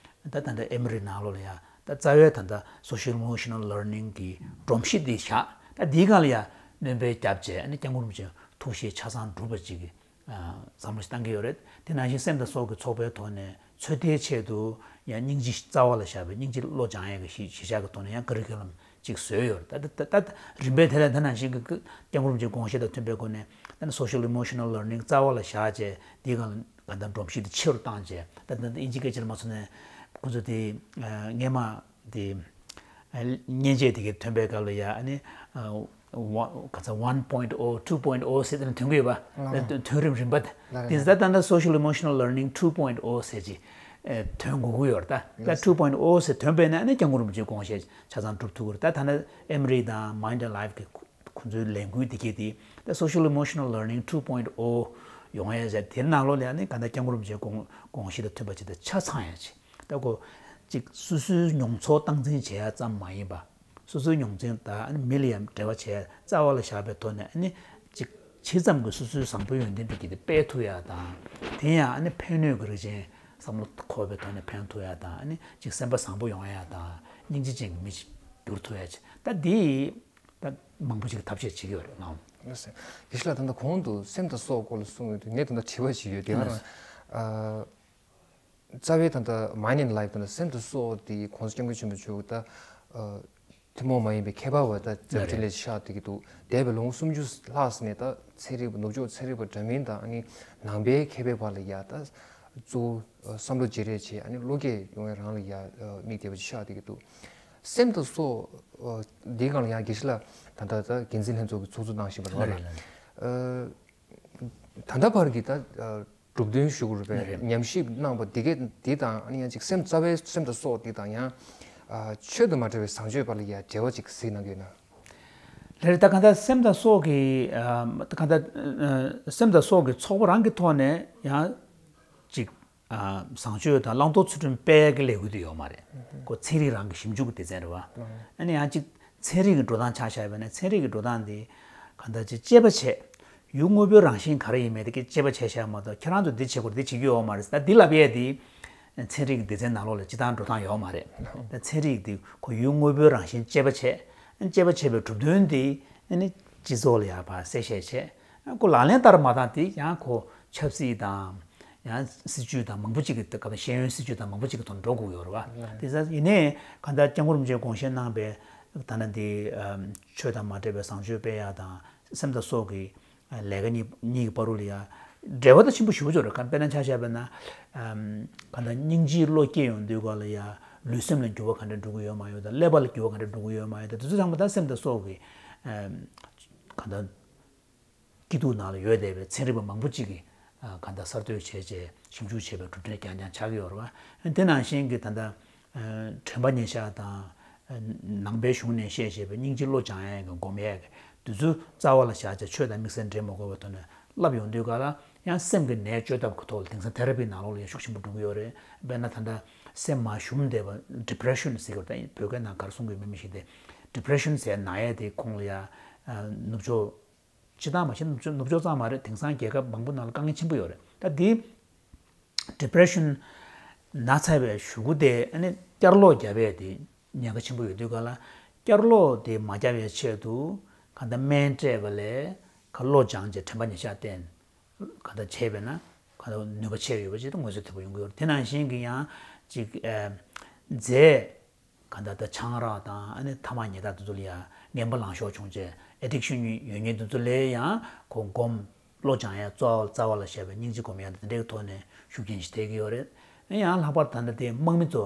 ད་ད་ལྟ་ཨེ་མོ་རི་ནང་ལོགས་ལ་ཡ་ད་རྩ་བའི་ད་ལྟ་social emotional learning གི་སྒྲོམ་གཞི་འདི་བཞག་ད་འདིའི་སྒང་ལ་ཡ་སྣོན་པ་བརྒྱབ་བྱས། ཨ་ནི་སྐྱབས་མགོན་རིན་པོ་ཆེའི་ཐུགས་བཞེད་ཆ་ཚང་འགྲུབ་པ་ཅིག་གི་ཨ་བསམ་བློ་ཞིག་བཏང་གི་ཡོད་རེད། དེ་ནང་བཞིན་སེམས་དང་སྲོག་གི་ཚོགས་པའི་ཐོག་ནས་ཚོད་ལྟའི་ཆེད་དུ་ཡང་སྙིང་རྗེ་རྩ་བ་ལ་བཞག་པའི་སྙིང་རྗེ་བློ་སྦྱང་ཡས་ཀྱི་གཞི་གཞི་བཞག་གི་ཐོག་ནས་ཡང་ཀ་རི་ཀུ་ལམ་ཅིག་བཟོས་ཡོད་རེད། ད་ད་ད་རིམ་པས་དེ་ལ་ད་ནང་བཞིན་གྱི་སྐྱབས་མགོན་རིན་པོ་ཆེའི་དགོངས་བཞེད་དང་མཐུན་པའི་སྒོ་ནས་ད་ནི་social emotional learning རྩ་བ་ལ་བཞག་བྱས། འདིའི་སྒང་ལ་ག་འདྲ་སྒྲོམ་གཞི་དེ་ཆེ་རུ་བཏང་བྱས། ད་ད་ད་དབྱིན་ཇིའི་སྐད་ཆ་ལ་མ་སོང་ནས་ཁོ་ཚོ་དེ་ཨ་སྔས་མ་དེ་ཨ་མཉེན་ཆས་དེ་གའི་ཐོན་པའི་སྐབས་ལ་ཡ་ཨ་ནི་ཨ་ one- ག་ཚ་one point oh two point oh ཟེར་དེ་ནས་ཐོན་གི་ཡོད་པ། ལགས་རེད། ཐོན་རིམ་རིམ་པ་དེ། ལགས་རེད། དེ་ད་ད་ལྟ་social emotional learning two point oh ཟེར་གྱི་ཐོན་དགོས་ཀྱི་ཡོད་རེད། ད་ད་two point oh ཟེར་ཐོན་པས་ན་ཨ་ནི་སྐྱབས་མགོན་རིན་པོ་ཆེའི་དགོངས་བཞེད་ཆ་ཚང་འགྲུབ་ཐུབ་ཀྱི་རེད། ད་ད་ནི་ཨེམ་རི་དང་Mind and Life གི་ཁོ་ཚོའི་ལས་འགུལ་དེ་གས་དེ་ད་social emotional learning two point oh ཡོང་ཡ་ཟེར། དེའི་ནང་ལོགས་ལ་ཨ་ནི་ག་ད་སྐྱབས་མགོན་རིན་པོ་ཆེའི་དགོངས་དགོངས་གཞི་དང་མཐུན་པ་ཅིག་དང་ཆ་ཚང་ཡ་ཅིག་ད་ཁོ་ཅིག་སོ་སོའི་མྱོང་ཚོར་སྟངས་འཛིན་བྱེད་ཡ་ཙམ་མ་ཡིན་པ། སོ་སོའི་མྱོང་འཛིན་དང་ཨ་ནི་མི་ལ་ཡང་འབྲེལ་བ་བྱས་རྩ་བ་ལ་བཞག་པའི་ཐོག་ནས་ཨ་ནི་ཅིག་ཇི་ཙམ་གྱིས་སོ་སོའི་བཟང་པོའི་ཡོན་ཏན་དེ་གྱིས་དེ་སྤེལ་ཐུབ་ཡ་དང་། དེ་ཡང་ཨ་ནི་ཕན་གནོད་ཀྱི་རིགས་ཅན་བསམ་བློ་འཁོར་བའི་ཐོག་ནས་ཕན་ཐུབ་ཡ་དང་། ཨ་ནི་ཅིག་སེམས་པ་བཟང་པོ་ཡོང་ཡ་དང་། སྙིང་རྗེ་ཅན་གྱི་མི་ཞིག་འགྱུར་ཐུབ་ཡ་ཅིག་ད་འདི་ད་མང་པོ་ཅིག་ཐབས་ཤེས་བྱེད་ཀྱི་ཡོད་རེད་ལགས། ལགས་སོ། དགེ་བཤེས་ལགས། ད་ལྟ་གོང་དུ་སེམས་དང་སྲོག་སྐོར་ལ་གསུངས་ཡོད་དུས་ངས་ད་ལྟ་དྲི་བ་ཞིག་ཡོད། དེ་ཡང་ལགས་སོ། ཨ། རྩ་བའི་ད་ལྟ་Mind and Life དང་སེམས་དང་སྲོག་དེ་༸གོང་ས་༸སྐྱབས་མགོན་ཆེན་པོ་མཆོག་ད་ཨ་ཐུན་མོང་མ་ཡིན་པའི་ཁྱད་པར་བ་ད་རྩ་བ་འཕྲིན་ལས་ཤག་དེ་གི་འདུག་འདས་པའི་ལོ་ངོ་སུམ་ཅུ་ལྷག་ཙམ་ནས་ད་ཚན་རིག་པ་ནུབ་ཕྱོགས་ཚན་རིག་པ་འདྲ་མིན་དང་ཨ་ནི་ནང་པའི་མཁས་པའི་བར་ལ་ཡ་ད་གཙོ་བོ་བསམ་བློ་བརྗེ་རེས་བྱས། ཨ་ནི་བློ་སྐྱེད་ཡོང་བའི་རང་ལ་ཡ་དམིགས་བསྡད་པ་ཅིག་ཤག་དེ་གི་འདུག་སེམས་དང་སྲོག་འདིའི་སྒང་ལ་ཡང་དགེ་བཤེས་ལགས་ད་ལྟ་ད་འགན་འཛིན་ལྷན་ཚོགས་ཀྱི་ཚོགས་གཙོ་གནང་བཞིན་པ་རེད་བ། ལགས་རེད། ལགས་རེད། ད་ལྟ་བར་གྱི་ད་གྲུབ་དོན་ཞུ་དགོས་རེད་པས། ཉམས་ཞིབ་གནང་བ་འདི་གས་འདི་དང་ཨ་ནི་ཡང་ཅིག་སེམས་རྩ་བའི་སེམས་དང་སྲོག་འདི་དང་ཡང་ཆོས་དང་མ་འབྲེལ་བའི་བཟང་སྤྱོད་བར་ལ་ཡང་འབྲེལ་བ་ཅིག་གཟིགས་གནང་གི་ཡོད་ན། ལགས་རེད། ད་གང་ལྟར་སེམས་དང་སྲོག་གི་ད་གང་ལྟར་སེམས་དང་སྲོག་གི་ཚོགས་པ་རང་གི་ཐོག་ནས་ཡང་ཅིག་བཟང་སྤྱོད་དང་བླང་དོར་ཚུལ་ཁྲིམས་སྤེལ་གྱི་ལས་འགུལ་དེ་ཡོད་མ་རེད། ཁོ་ཚན་རིག་རང་གི་ཞིབ་འཇུག་གི་སྡེ་ཚན་རེད་བ། ཨ་ནི་ཡང་ཅིག་ཚན་རིག་གི་འགྲོ་སྟངས་ཆ་བཞག་པ་ཡིན་ན་ཚན་རིག་གི་འགྲོ་སྟངས་དེ་གང་ལྟར་ཅིག་དཔྱད་པ་བྱས། ཡུལ་དངོས་པོའི་རང་བཞིན་ག་རེ་ཡིན་མིན་དེ་གའི་དཔྱད་པ་བྱས་བཞག་མ་གཏོགས་ཁྱེད་རང་ཚོ་འདི་བྱེད་དགོས་རེད་འདི་བྱེད་རྒྱུ་ཡོད་མ་རེད། ད་འདི་ལབ་ཡས་དེ་ཚན་རིག་གི་སྡེ་ཚན་ནང་ལོགས་ལ་སྤྱིར་བཏང་འགྲོ་སྟངས་ཡོད་མ་རེད། ད་ཚན་རིག་དེ་ཁོ་ཡུལ་དངོས་པོའི་རང་བཞིན་དཔྱད་པ་བྱས། དཔྱད་པ་བྱས་པའི་གྲུབ་དོན་དེ་ཨ་ནི་སྤྱི་ཚོགས་ལ་ཡར་ཕར་གསལ་བཤད་བྱས། ཁོ་ལག་ལེན་བསྟར་མ་བཏང་དེ་ཡང་ཁོ་ཆབ་སྲིད་དང་། ཡང་སྲིད་ཇུས་དང་མང་པོ་ཅིག་གི་སྐབས་ཤེས་ཡོན་སྲིད་ཇུས་དང་མང་པོ་ཅིག་གི་ཐོག་འགྲོ་དགོས་ཡོད་རེད་བ། དེ་ས་ཡིན་ནའི་གང་ལྟར་སྐྱབས་མགོན་རིན་པོ་ཆེས་དགོངས་བཞེས་གནང་པའི་ད་ནི་འདི་ཆོས་དང་མ་འབྲེལ་བའི་བཟང་སྤྱོད་སྤེལ་ཡག་དང་སེམས་དང་སྲོག་གི་ལས་ཀ་གཉིས་གཉིས་ཀྱི་བར་དུ་ལ་ཡ་འབྲེལ་བ་ད་ཆེན་པོ་ཞེ་པོ་ཅིག་རེད། གང་དཔེར་ན་ཆ་བཞག་པ་ན་གང་ལྟར་སྙིང་རྗེའི་བློ་སྐྱེས་ཡོང་དུས་ག་ལ་ཡ་ལུས་སེམས་ལ་འགྱུར་བ་ག་འདྲ་འགྲོ་གི་ཡོད་མ་ཡོད་དང་ཀླད་པ་ལ་འགྱུར་བ་ག་འདྲ་འགྲོ་གི་ཡོད་མ་ཡོད་དང་དེ་ཚོ་ཚང་མ་ད་སེམས་དང་སྲོག་གི་གང་ལྟར། སྐྱིད་སྡུག་ནང་ལ་ཡོད་བསྡད་པའི་ཚན་རིག་པ་མང་པོ་གཅིག་གིས་གང་ལྟར་གསར་གཏོད་བྱས་རྗེས་ཞིབ་འཇུག་བྱས་པའི་གྲུབ་འབྲས་རྐྱང་རྐྱང་ཆགས་ཀྱི་ཡོད་རེད་བ། དེ་ནང་བཞིན་གྱི་ད་ལྟ་དྲན་པ་ཉེར་བཞག་དང་ནང་པའི་གཞུང་ནས་བཤད་བཞིན་པའི་སྙིང་རྗེ་བློ་སྦྱང་ཡས་ཀྱི་སྒོམ་ཡས་ཀྱི་དུས་ཚོད་རྩ་བ་ལ་བཞག་བྱས་ཆོས་དང་དམིགས་བསལ་འབྲེལ་མ་དགོས་པའི་ཐོག་ནས་བསླབ་ཡོང་དུས་ག་ལ་ཡང་སེམས་ཀྱི་ནད་བཅོས་ཐབས་ཀྱི་ཐོག་ལ་དེང་སང་ཐེ་ར་པི་ནང་ལོགས་ལ་ཡང་ཤུགས་ཆེན་པོ་འགྲོ་གི་ཡོད་རེད། དཔེར་ན་ད་ལྟ་སེམས་མ་ཞུམ་བསྡད་པ་depression ཟེར་གྱི་ཡོད་རེད། ད་བོད་སྐད་ནང་ག་རེ་གསུང་གི་ཡོད་མེད་མི་ཤེས་ཏེ་depression ཟེར་ན་ཡས་དེ་ཁོང་ལ་ཡང་ནུབ་ཕྱོགས། སྤྱིར་བཏང་མ་གཞི་ནུབ་ཕྱོགས་ནུབ་ཕྱོགས་ཙམ་མ་རེད། དེང་སང་རྒྱལ་ཁབ་མང་པོ་ནང་ལ་དཀའ་ངལ་ཆེན་པོ་ཡོད་རེད། ད་འདི་depression ན་ཚར་བའི་གཞུག་གུ་དེ་ཨ་ནི་བསྐྱར་ལོག་བརྒྱབ་ཡས་དེ་ཉེན་ཁ་ཆེན་པོ་ཡོད་དུས་ག་ལ་བསྐྱར་ལོག་དེ་མ་བརྒྱབ་ཡས་ཆེད་དུ་གང་ལྟར་སྨན་སྤྲད་པ་ལས་ག་བློ་སྦྱངས་བྱས་དྲན་པ་ཉེར་བཞག་བསྟེན་གང་ལྟར་བྱས་པས་ན་གང་ལྟར་ནུས་པ་ཆེ་ཡོད་པ་ཅིག་ཏུ་ངོས་འཛིན་ཐུབ་པ་ཡོང་གི་ཡོད་རེད། དེ་ནང་བཞིན་གྱི་ཡང་ཅིག་ཨ་རྫས། གང་ལྟར་ད་ཆང་རག་དང་ཨ་ནི་ཐ་མག་ཉལ་ཐ་དེ་ཚོ་ལ་ཡང་ངན་པ་ལང་ཤོར་བྱུང་རྗེས་addiction ཡོད་མཁན་དེ་ཚོ་ལ་ཡང་ཁོ་སྒོམ་བློ་སྦྱང་ཡ་རྩ་བ་རྩ་བ་ལ་བྱས་པའི་སྙིང་རྗེ་སྒོམ་ཡ་དེ་འདྲའི་ཐོག་ནས་ཤུགས་རྐྱེན་ཞིག་ཐེབས་ཀྱི་ཡོད་རེད། ཡང་ལྷག་པར་ད་ལྟ་དེ་དམག་མི་ཚོ་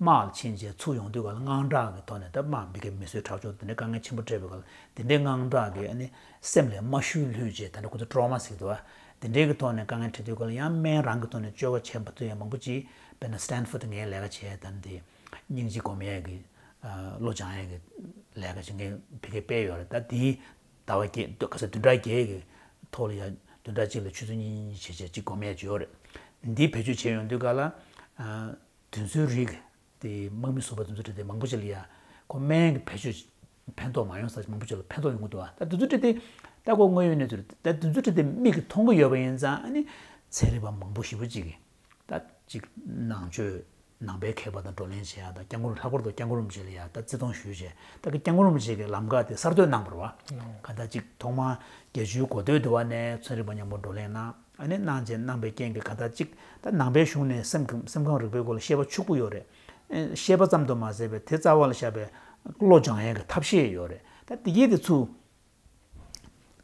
དམག་ལ་ཕྱིན་རྗེས་ཚུར་ཡོང་དུས་ག་ལ་དངངས་སྐྲག་གི་ཐོག་ནས་ད་དམག་མི་སྒེར་མི་གསོད་ཁྲག་སྦྱོར་དེ་འདྲའི་དཀའ་ངལ་ཆེན་པོ་འཕྲད་པའི་སྐབས་ལ་དེ་འདྲའི་དངངས་སྐྲག་གི་ཨ་ནི་སེམས་ལ་རྨ་ཤུལ་ལྷོད་རྗེས་ད་ལྟ་ཁོ་ཚོ་trauma ཟེར་གི་འདུག་བ། དེ་འདྲའི་གི་ཐོག་ནས་དཀའ་ངལ་འཕྲད་དུས་ག་ལ་ཡང་སྨན་རང་གི་ཐོག་ནས་བཅོས་ཁ་བྱེད་མ་ཐུབ་ཡ་མང་པོ་ཅིག་དཔེར་ན་Stanford ངས་ལས་ཀ་བྱས་ད་འདི། སྙིང་རྗེ་སྒོམ་ཡས་ཀྱི་བློ་སྦྱང་ཡས་ཀྱི་ལས་ཀ་བྱེད་མཁན་ཕ་གིར་དཔེ་ཡོད་རེད། ད་དེའི་ཟླ་བ་བརྒྱད་ག་ས་བདུན་ཕྲག་བརྒྱད་ཀྱི་ཐོག་ལ་ཡ་བདུན་ཕྲག་གཅིག་ལ་ཆུ་ཚོད་གཉིས་གཉིས་བྱས་བྱས་གཅིག་སྒོམ་ཡས་ཅིག་ཡོད་རེད། འདི་བེད་སྤྱོད་བྱས་ཡོང་དུས་ག་ལ་དུས་ཚོད་རིགས་དེ་དམག་མི་ཟུར་པ་དེ་ཚོ་དེ་མང་པོ་ཅིག་ལ་ཡ་ཁོ་སྨན་གྱི་བེད་སྤྱོད་ཕན་ཐོགས་མ་ཡོང་ས་ཞིག་མང་པོ་ཅིག་ལ་ཕན་ཐོགས་ཡོང་གི་འདུག་ད་དུས་ཚོད་དེ་ད་ཁོ་དངོས་ཡོད་གནས་ཚུལ་རེད། ད་དུས་ཚོད་དེ་མིག་གིས་མཐོང་གི་ཡོད་པ་ཡིན་ཙང་ཨ་ནི་ཚན་རིག་པ་མང་པོ་ཞེ་པོ་ཅིག་གིས། ད་ཅིག་ནང་ཆོས་ནང་པའི་མཁས་པ་དང་བགྲོ་གླེང་བྱེད་ཡ་དང་སྐྱབས་མགོན་ལྷག་པར་དུ་སྐྱབས་མགོན་རིན་པོ་ཆེ་ལ་ཡ་ད་བརྩི་མཐོང་ཞུས་བྱས་ད་གི་སྐྱབས་མགོན་རིན་པོ་ཆེ་གི་ལམ་ཁ་དེ་གསར་གཏོད་གནང་བ་རེད་བ། ག་ད་ཅིག་ཐོག་མར་བརྒྱད་ཅུའི་འགོ་སྟོད་དུ་བ་ནས་ཚན་རིག་པ་མཉམ་པོ་བགྲོ་གླེང་གནང་ཨ་ནི་གནང་བྱས་གནང་པའི་རྐྱེན་གྱིས་ག་ད་ཅིག་ད་ནང་པའི་གཞུང་ནས་སེམས་ཀྱི་སེམས་ཁམས་རིག་པའི་སྐོར་ལ་ཤེས་པ་ཕྱུག་པོ་ཡོད་རེད། ཤེས་པ་ཙམ་དུ་མ་ཟད་པའི་དེ་རྩ་བ་ལ་བཞག་པའི་བློ་སྦྱང་ཡས་ཀྱི་ཐབས་ཤེས་ཡོད་རེད། ད་དེ་གི་དེ་ཚུ།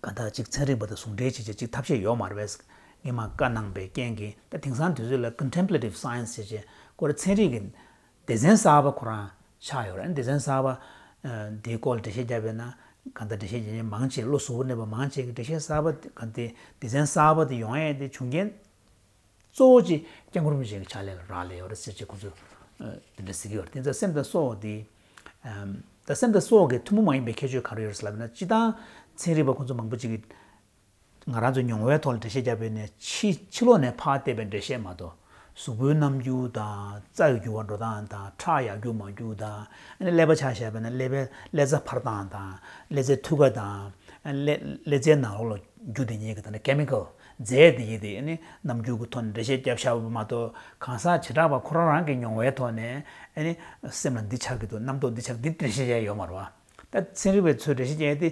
ག་ད་ཅིག་ཚན་རིག་པ་དང་ཟུང་འབྲེལ་བྱེད་ཆེད་ཅིག་ཐབས་ཤེས་ཡོད་མ་རེད་པས། སྔོན་མ་བཀའ་གནང་པའི་རྐྱེན་གྱིས་ད་དེང་སང་དུས་ཚོད་ལ་contemplative science བྱེད་ཆེད་ཁོ་རང་ཚན་རིག་གི་སྡེ་ཚན་གསར་པ་ཁོ་རང་ཆགས་ཡོད་རེད། སྡེ་ཚན་གསར་པ་འདིའི་སྐོར་ལ་འགྲེལ་བཤད་བརྒྱབ་པས་ན་ གང་ལྟར་འགྲེལ་བཤད་རྒྱག་མཁན་མང་ཆེ་བློ་གཟུ་བོ་གནས་པ་མང་ཆེ་གི་འགྲེལ་བཤད་གསར་པ་དེ་གང་ལྟར་སྡེ་ཚན་གསར་པ་དེ་ཡོང་ཡས་དེ་བྱུང་རྐྱེན་གཙོ་བོ་གཅིག་སྐྱབས་མགོན་རིན་པོ་ཆེ་གི་ཕྱག་ལས་ལ་རག་ལས་ཡོད་རེད་ཟེར་བྱས་ཁོ་ཚོས་དེ་འདྲ་ཟེར་གྱི་ཡོད་རེད། དེ་ཚོ་སེམས་དང་སྲོག་དེ་ད་སེམས་དང་སྲོག་གི་ཐུན་མོང་མ་ཡིན་པའི་ཁྱད་ཆོས་ག་རེ་ཡོད་རེད་ཟེར་ལབ་ན། སྤྱིར་བཏང་ཚན་རིག་པ་ཁོ་ཚོ་མང་པོ་ཅིག་གིས་ང་རང་ཚོའི་མྱོང་བའི་ཐོག་ལ་འགྲེལ་བཤད་བརྒྱབ་པ་ཡིན་ན་ཕྱི་ཕྱི་ལོགས་ནས་ཕར་བལྟས་པའི་འགྲེལ་བཤད་མ་གཏོགས། གཟུགས་པོའི་རྣམ་འགྱུར་དང་། རྩ་ཡི་འགྱུར་བ་འགྲོ་སྟངས་དང་། ཁྲག་ཡར་རྒྱུག་མར་རྒྱུག་དང་། ཨ་ནི་ཀླད་པ་ཆ་བཞག་པ་ཡིན་ན་ཀླད་པའི་ཀླད་རྩ་འཕར་སྟངས་དང་། ཀླད་རྩའི་མཐུད་ཁ་དང་། ཨ་ནི་ཀླད་ཀླད་རྩའི་ནང་ལོགས་ལ་རྒྱུ་དེ་ཉིད་ཀྱི་ད་ནི་ཀེ་མི་ཀལ་རྫས་དེ་ཡིན་དེ། ཨ་ནི་རྣམ་འགྱུར་གྱི་ཐོག་ནས་འགྲེལ་བཤད་བརྒྱབ་བཞག་པ་མ་གཏོགས། གང་ཟག་བྱེ་བྲག་པ་ཁོ་རང་རང་གི་མྱོང་བའི་ཐོག་ནས་ཨ་ནི་སེམས་ལ་འདི་ཆགས་ཀྱི་འདུག་རྣམ་རྟོག་འདི་ཆགས་འདི་འགྲེལ་བཤད་བྱས་ཡོད་མ་རེད་བ། ད་ཚན་རིག་པའི་ཚོས་འགྲེལ་བཤད་རྒྱག་ཡས་དེ་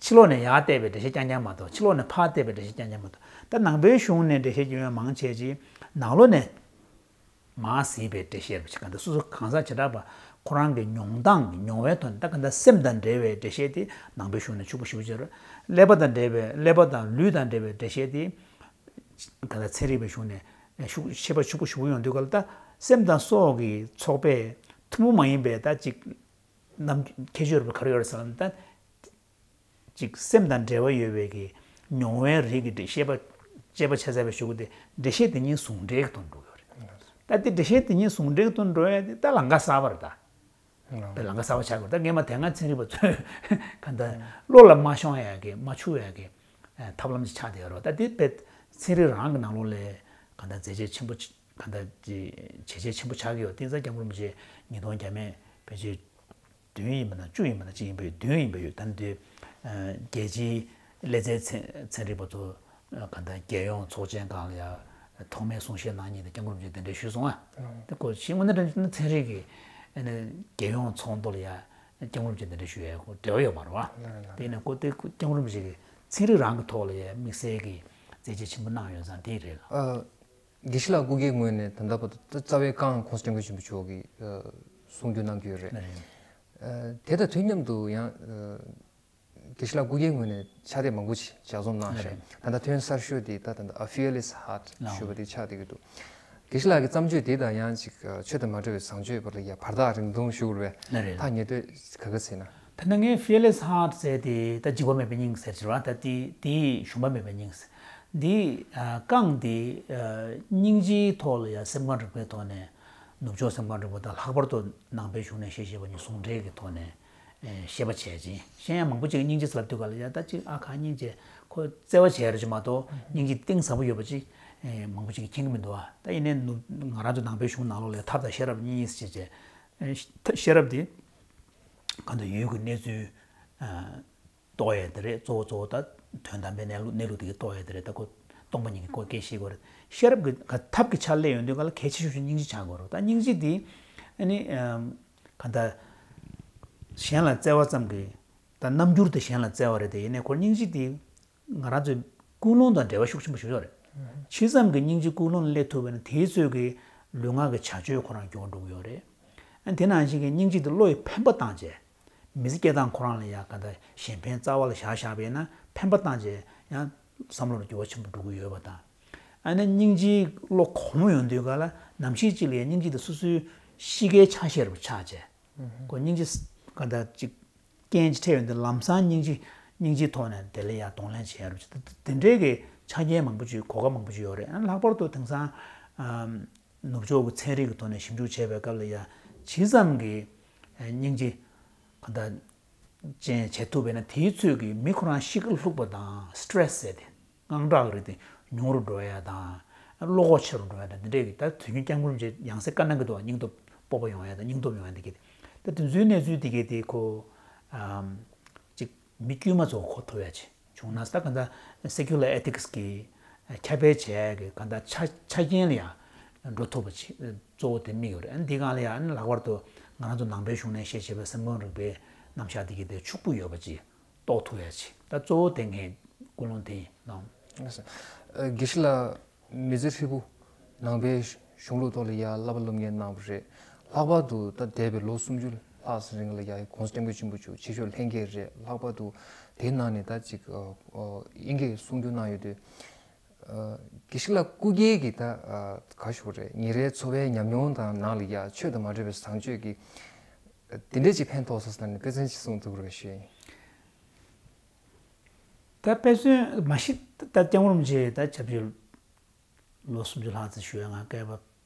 ཕྱི་ལོགས་ནས་ཡར་བལྟས་པའི་འགྲེལ་བཤད་རྐྱང་རྐྱང་མ་གཏོགས། ཕྱི་ལོགས་ནས་ཕར་བལྟས་པའི་འགྲེལ་བཤད་རྐྱང་རྐྱང་མ་གཏོགས། ད་ནང་པའི་གཞུང་ནས་འགྲེལ་བཤད་རྒྱག་མཁན་མང་ཆེ་ཅིག་ནང་ལོགས་ནས་མར་གཟིགས་པའི་འགྲེལ་བཤད་རེད་པ། ཅིག་གང་ལྟར་སོ་སོ་གང་ཟག་བྱེ་བྲག་པ་ཁོ་རང་གི་མྱོང་སྟངས་ཀྱི་མྱོང་བའི་ཐོག་ནས། ད་གང་ལྟར་སེམས་དང་འབྲེལ་བའི་འགྲེལ་བཤད་དེ་ནང་པའི་གཞུང་ནས་ཕྱུག་པོ་ཞེ་པོ་ཅིག་ཡོད་རེད། ཀླད་པ་དང་འབྲེལ་བའི། ཀླད་པ་དང་ལུས་དང་འབྲེལ་བའི་འགྲེལ་བཤད་དེ་གང་ལྟར་ཚན་རིག་པའི་གཞུང་ནས་ཤུགས་ཤེས་པ་ཕྱུག་པོ་ཞེ་པོ་ཡོང་དུས་སྐབས་ལ། ད་སེམས་དང་སྲོག་གི་ཚོགས་པས་ཐུན་མོང་མ་ཡིན་པའི་ད་ཅིག་རྣམ་ཁྱད་ཆོས་རེད་པ། ག་རེ་ཡོད་རེད་ཟེར་ན། ད་ཅིག་སེམས་དང་འབྲེལ་བ་ཡོད་པའི་གི་མྱོང་བའི་རིགས་ཀྱི་འགྲེལ་བཤད་པ། དཔྱད་པ་བྱས་ཚར་བའི་གཞུག་གུ་དེ་འགྲེལ་བཤད་དེ་གཉིས་ཟུང་འབྲེལ་གྱི་ཐོག་འགྲོ་གི་ཡོད་རེད། ད་དེ་འགྲེལ་བཤད་དེ་གཉིས་ཟུང་འབྲེལ་གྱི་ཐོག་འགྲོ་ཡ་དེ་ད་ལམ་ཁ་གསར་པ་རེད་ད། ད་ལམ་ཁ་གསར་པ་ཆགས་དགོས། ད་སྔས་མ་དེ་སྔ་ཚན་རིག་པ་ཚོས་གང་ལྟར་བློ་ལ་མ་ཤོང་ཡ་གི་མ་འཆུག་ཡ་གི་ཐབས་ལམ་ཅིག་ཆགས་བསྡད་ཡོད་རེད། ད་དེ་དཔེ་ཚན་རིག་རང་གི་ནང་ལོགས་ལ་གང་ལྟར་མཛད་རྗེས་ཆེན་པོ་གང་ལྟར་བྱས་རྗེས་ཆེན་པོ་ཆགས་ཀྱི་ཡོད། དེང་སང་སྐྱབས་མགོན་རིན་པོ་ཆེ་ཉིས་སྟོང་བརྒྱ་མེད་ཕལ་ཆེར་བདུན་ཡིན་པ་ན་བཅུ་ཡིན་པ་ན་གཅིག་ཡིན་པ་ཡོད། བདུན་ཡིན་པ་ཡོད། ད་ནི་དེ་རྒྱལ་སྤྱིའི་ཀླད་རྩའི་ཚན་ཚན་རིག་པ་ཚོ་གང་ལྟར་རྒྱལ་ཡོངས་ཚོགས་ཆེན་སྒང་ལ་ཡ་ཐོག་མའི་གསུང་བཤད་གནང་མཁན་དེ་སྐྱབས་མགོན་རིན་པོ་ཆེ་གདན་འདྲེན་ཞུས་སོང་ཨ། དེ་ཁོ་ཤེས་དངོས་གནས་དྲང་གནས་ཚན་རིག་གི་ཨ་ནི་རྒྱལ་ཡོངས་ཚོགས་འདུ་ལ་ཡ་སྐྱབས་མགོན་རིན་པོ་ཆེ་གདན་འདྲེན་ཞུ་ཡ་ཁོ་འབྲེལ་བ་ཡོད་མ་རེད་བ། དེ་ནས་ཁོ་དེ་སྐྱབས་མགོན་རིན་པོ་ཆེ་གི་ཚན་རིག་རང་གི་ཐོག་ལ་ཡ་དམིགས་བསལ་གྱི་མཛད་རྗེས་ཆེན་པོ་གནང་ཡོད་ཙང་དེ་རེད་ལ། དགེ་བཤེས་ལགས་སྐུ་སྒེར་ངོས་ནས་ད་ལྟ་བར་དུ་རྩ་བའི་རྐང་༸གོང་ས་༸སྐྱབས་མགོན་ཆེན་པོ་མཆོག་གིས་གསུང་བསྒྱུར་གནང་གི་ཡོད་རེད། དེ་དང་དུས་མཉམ་དུ་ཡང་དགེ་བཤེས་ལགས་སྐུ་སྒེར་ངོས་ནས་ཕྱག་དེབ་མང་པོ་ཞིག་ལྗགས་རྩོམ་གནང་ཞིང་། ད་ལྟ་ཐོན་གསར་ཤོས་དེ་ད་ད་ལྟ་A Fearless Heart ཞུ་བ་དེ་ཆགས་བསྡད་ཀྱི་འདུག་དགེ་བཤེས་ལགས་ཀྱི་བརྩམས་ཆོས་དེ་དང་ཡང་ཅིག་ཆོས་དང་མ་འབྲེལ་བའི་བཟང་སྤྱོད་བར་ལ་ཡ་བར་ཐག་རིང་ཐུང་ཞུ་དགོས་པས། ཐག་ཉེ་དུས་ག་ག་ཟེར་ན། ད་ནི་ངས་Fearless Heart ཟེར་དེ་ད་འཇིགས་པ་མེད་པའི་སྙིང་ཟེར་གྱི་རེད་བ། ད་དེ་དེའི་ཞུམ་པ་མེད་པའི་སྙིང་ཟེར། འདི་རྐང་འདི་སྙིང་རྗེའི་ཐོག་ལ་ཡང་སེམས་ཁམས་རིག་པའི་ཐོག་ནས་ནུབ་ཕྱོགས་སེམས་ཁམས་རིག་པ་དང་ལྷག་པར་དུ་ནང་པའི་གཞུང་ནས་བཤད་བཤད་པ་གཉིས་ཟུང་འབྲེལ་གྱི་ཐོག་ནས་བཤད་པ་བྱས་ཅིང་། གཞན་ཡང་མང་པོ་ཅིག་སྙིང་རྗེ་ཟེར་ལབ་དུས་ག་ལ་ཡ་ད་ཅིག་ཨ་ཁ་སྙིང་རྗེ་ཁོ་བརྩེ་བ་བྱས་རེད་ཅིག་མ་གཏོགས། སྙིང་རྗེ་གཏིང་ཟབ་པོ་ཡོད་པ་ཅིག་མང་པོ་ཅིག་གིས་མཁྱེན་གྱི་མི་འདུག་བ། ད་ཡིན་ནའི་ནུབ་ང་རང་ཚོ་ནང་པའི་གཞུང་ནང་ལོགས་ལ་ཐབས་དང་ཤེས་རབ་གཉིས་ཟེར་བྱས། ཤེས་རབ་དེ་གང་ལྟར་ཡུལ་གྱི་གནས་ཚུལ་རྟོགས་ཡས་དེ་རེད། གཙོ་བོ་གཙོ་བོ་ད་དོན་དམ་པའི་གནས་ལུགས་གནས་ལུགས་དེ་གི་རྟོགས་ཡས་དེ་རེད། ད་ཁོ་སྟོང་པ་ཉིད་ཀྱི་སྐོར་སྐད་ཤེས་དགོས་རེད། ཤེས་རབ་ཀྱི་ག་ཐབས་ཀྱི་ཆ་སླེབས་ཡོང་དུས་ག་ལ་གལ་ཆེ་ཤོས་ཤིག་སྙིང་རྗེ་ཆགས་དགོས་རེད། ད་སྙིང་རྗེ་དེ་ཨ་ནི་གང་ལྟར་གཞན་ལ་བརྩེ་བ་ཙམ་གྱིས། ད་རྣམ་འགྱུར་དེ་གཞན་ལ་བརྩེ་བ་རེད་དེ། ཡིན་ནའི་ཁོ་སྙིང་རྗེ་དེ་ང་རང་ཚོའི་ཀུན་སློང་དང་འབྲེལ་བ་ཤུགས་ཆེན་པོ་ཞིག་ཡོད་རེད། ཇི་ཙམ་གྱི་སྙིང་རྗེ་ཀུན་སློང་ལ་སླེབས་ཐུབ་པ་ཡིན་ན་དེའི་ཚོད་ཀྱིས་ལུས་ངག་གི་བྱ་སྤྱོད་ཁོ་རང་འགྱུར་བ་འགྲོ་གི་ཡོད་རེད། ཨ་དེ་ནང་བཞིན་གྱི་སྙིང་རྗེ་དེ་བློ་ཡི་འཕེན་པ་བཏང་བྱས། མི་ཚེ་སྐྱེལ་སྟངས་ཁོ་རང་ལ་ཡང་གང་ལྟར་གཞན་ཕན་རྩ་བ་ལ་བཞག་བཞག་པ་ཡིན་ན་འཕེན་པ་བཏང་བྱས་ཡང་བསམ་བློ་ལ་འགྱུར་བ་ཆེན་པོ་འགྲོ་གི་ཡོད་པ་དང་། ཨ་ནི་སྙིང་རྗེའི་བློ་གོང་མོ་ཡོང་དུས་ག་ལ་ནམ་ཞིག་ཅིག་ལ་ཡང་སྙིང་རྗེ་དེ་སོ་སོའི་གཤིས་ཀའི་ཆ་ཤས་རུ་ཆགས་བྱས། ཁོ་སྙིང་རྗེ་གང་ལྟར་ཅིག་རྐྱེན་ཅིག་འཕྲད་ཡོང་དུས་ལམ་སང་སྙིང་རྗེ་སྙིང་རྗེའི་ཐོག་ནས་དེ་ལ་ཡང་གདོང་ལེན་བྱེད་ཡ་རུ་ཅིག་དེ་འདྲའི་གི་ཆ་རྐྱེན་མང་པོ་ཅིག་གོ་སྐབས་མང་པོ་ཅིག་ཡོད་རེད། ཨ་ནི་ལྷག་པར་དུ་དེང་སང་ནུབ་ཕྱོགས་ཀྱི་ཚན་རིག་གི་ཐོག་ནས་ཞིབ་འཇུག་བྱས་པའི་སྐབས་ལ་ཡང་ཇི་ཙམ་གྱི་སྙིང་རྗེ་གང་ལྟར་ཅན་བྱེད་ཐུབ་པས་ན་དེའི་ཚོད་ཀྱིས་མི་ཁོ་རང་གཤིས་ཀ་ལྷུག་པ་དང་སི་ཊེ་རེ་སི་ཟེར་ཏེ་དངངས་སྐྲག་གི་རིགས་དེ་ཉུང་རུ་འགྲོ་ཡ་དང་། བློ་ཁོག་ཆེ་རུ་འགྲོ་ཡ་དང་། འདི་འདྲས་ཀྱི་ད་དུས་རྒྱུན་སྐྱབས་མགོན་རིན་པོ་ཆེ་ཡང་སེ་བཀའ་གནང་གི་འདུག་སྙིང་སྟོབས་སྤོབས་པ་ཡོང་ཡ་དང་། སྙིང་སྟོབས་ཡོང་ཡ་འདི་གི་ད་དེ་ཚོའི་གནས་ཚུལ་འདི་གས་དེ་ཁོ་ཨམ་ཅིག་མི་དཀྱུས་མ་ཚོ་གོ་ཐུབ་ཡ་ཅིག་བྱུང་ན། ད་ག་ད་སེ་ཀུ་ལར་ཨེ་ཐིག་སི་གི་ཁྱབ་སྤེལ་བྱས་ཀྱི་ག་ད་ཆ་ཆ་རྐྱེན་ལ་ཡང་འགྲོ་ཐུབ་པ་ཅིག་གཙོ་བོ་དེ་དམིགས་ཡོད་རེད། ཨ་ནི་འདི་སྒང་ལ་ཡང་ཨ་ནི་ལྷག་པར་དུ་ང་རང་ཚོ་ནང་པའི་གཞུང་ནས་བཤད་བྱས་པའི་སེམས་ཁམས་རིག་པའི་རྣམ་གཞག་འདི་གས་དེ་ཕྱུག་པོ་ཡོད་པ་ཅིག་རྟོགས་ཐུབ་ཡ་ཅིག་ད་གཙོ་བོ་དེ་ངའི་ཀུན་སློང་དེ་ཡིན་ནམ། ཨ་དགེ་བཤེས་ལགས་མི་ཚེ་ཧྲིལ་པོ་ནང་པའི་གཞུང་ལུགས་ཐོག་ལ་ཡ་བསླབ་པ་སློབ་གཉེར་གནང་བ་རེད། ལྷག་པར་དུ་ད་འདས་པའི་ལོ་སུམ་ཅུ་ལྷག་ཙམ་རིང་ལ་ཡ་༸གོང་ས་༸སྐྱབས་མགོན་ཆེན་པོ་མཆོག་ཆེ་ཤོས་ལྷན་རྒྱས་རེད། ལྷག་པར་དུ་དེའི་ནང་ནས་ད་ཅིག་ཨ་ཨ་དབྱིན་སྐད་གསུང་བསྒྱུར་གནང་ཡོད་དུས། ཨ་དགེ་བཤེས་ལགས་སྐུ་སྒེར་གྱི་ད་ཨ་ག་ཞུ་དགོས་རེད། ཉིན་རེའི་འཚོ་བའི་ཉམས་མྱོང་དང་ནང་ལ་ཡ་ཆོས་དང་མ་འབྲེལ་བའི་བཟང་སྤྱོད་ཀྱི་དེ་འདྲས་ཅིག་ཕན་ཐོགས་སོང་ཟེར་ནས་དཔེ་མཚོན་ཅིག་གསུང་ཐུབ་ཀྱི་རེད་ཞུ་ཡ་ཡིན། ད་དཔེ་མཚོན་མ་གཞི་ད་སྐྱབས་མགོན་རིན་པོ་ཆེ་ད་ཆབས་ཅིག་ལོ་སུམ་ཅུ་ལྷག་ཙམ་བཞུགས་ཡ་ང་སྐལ་པ་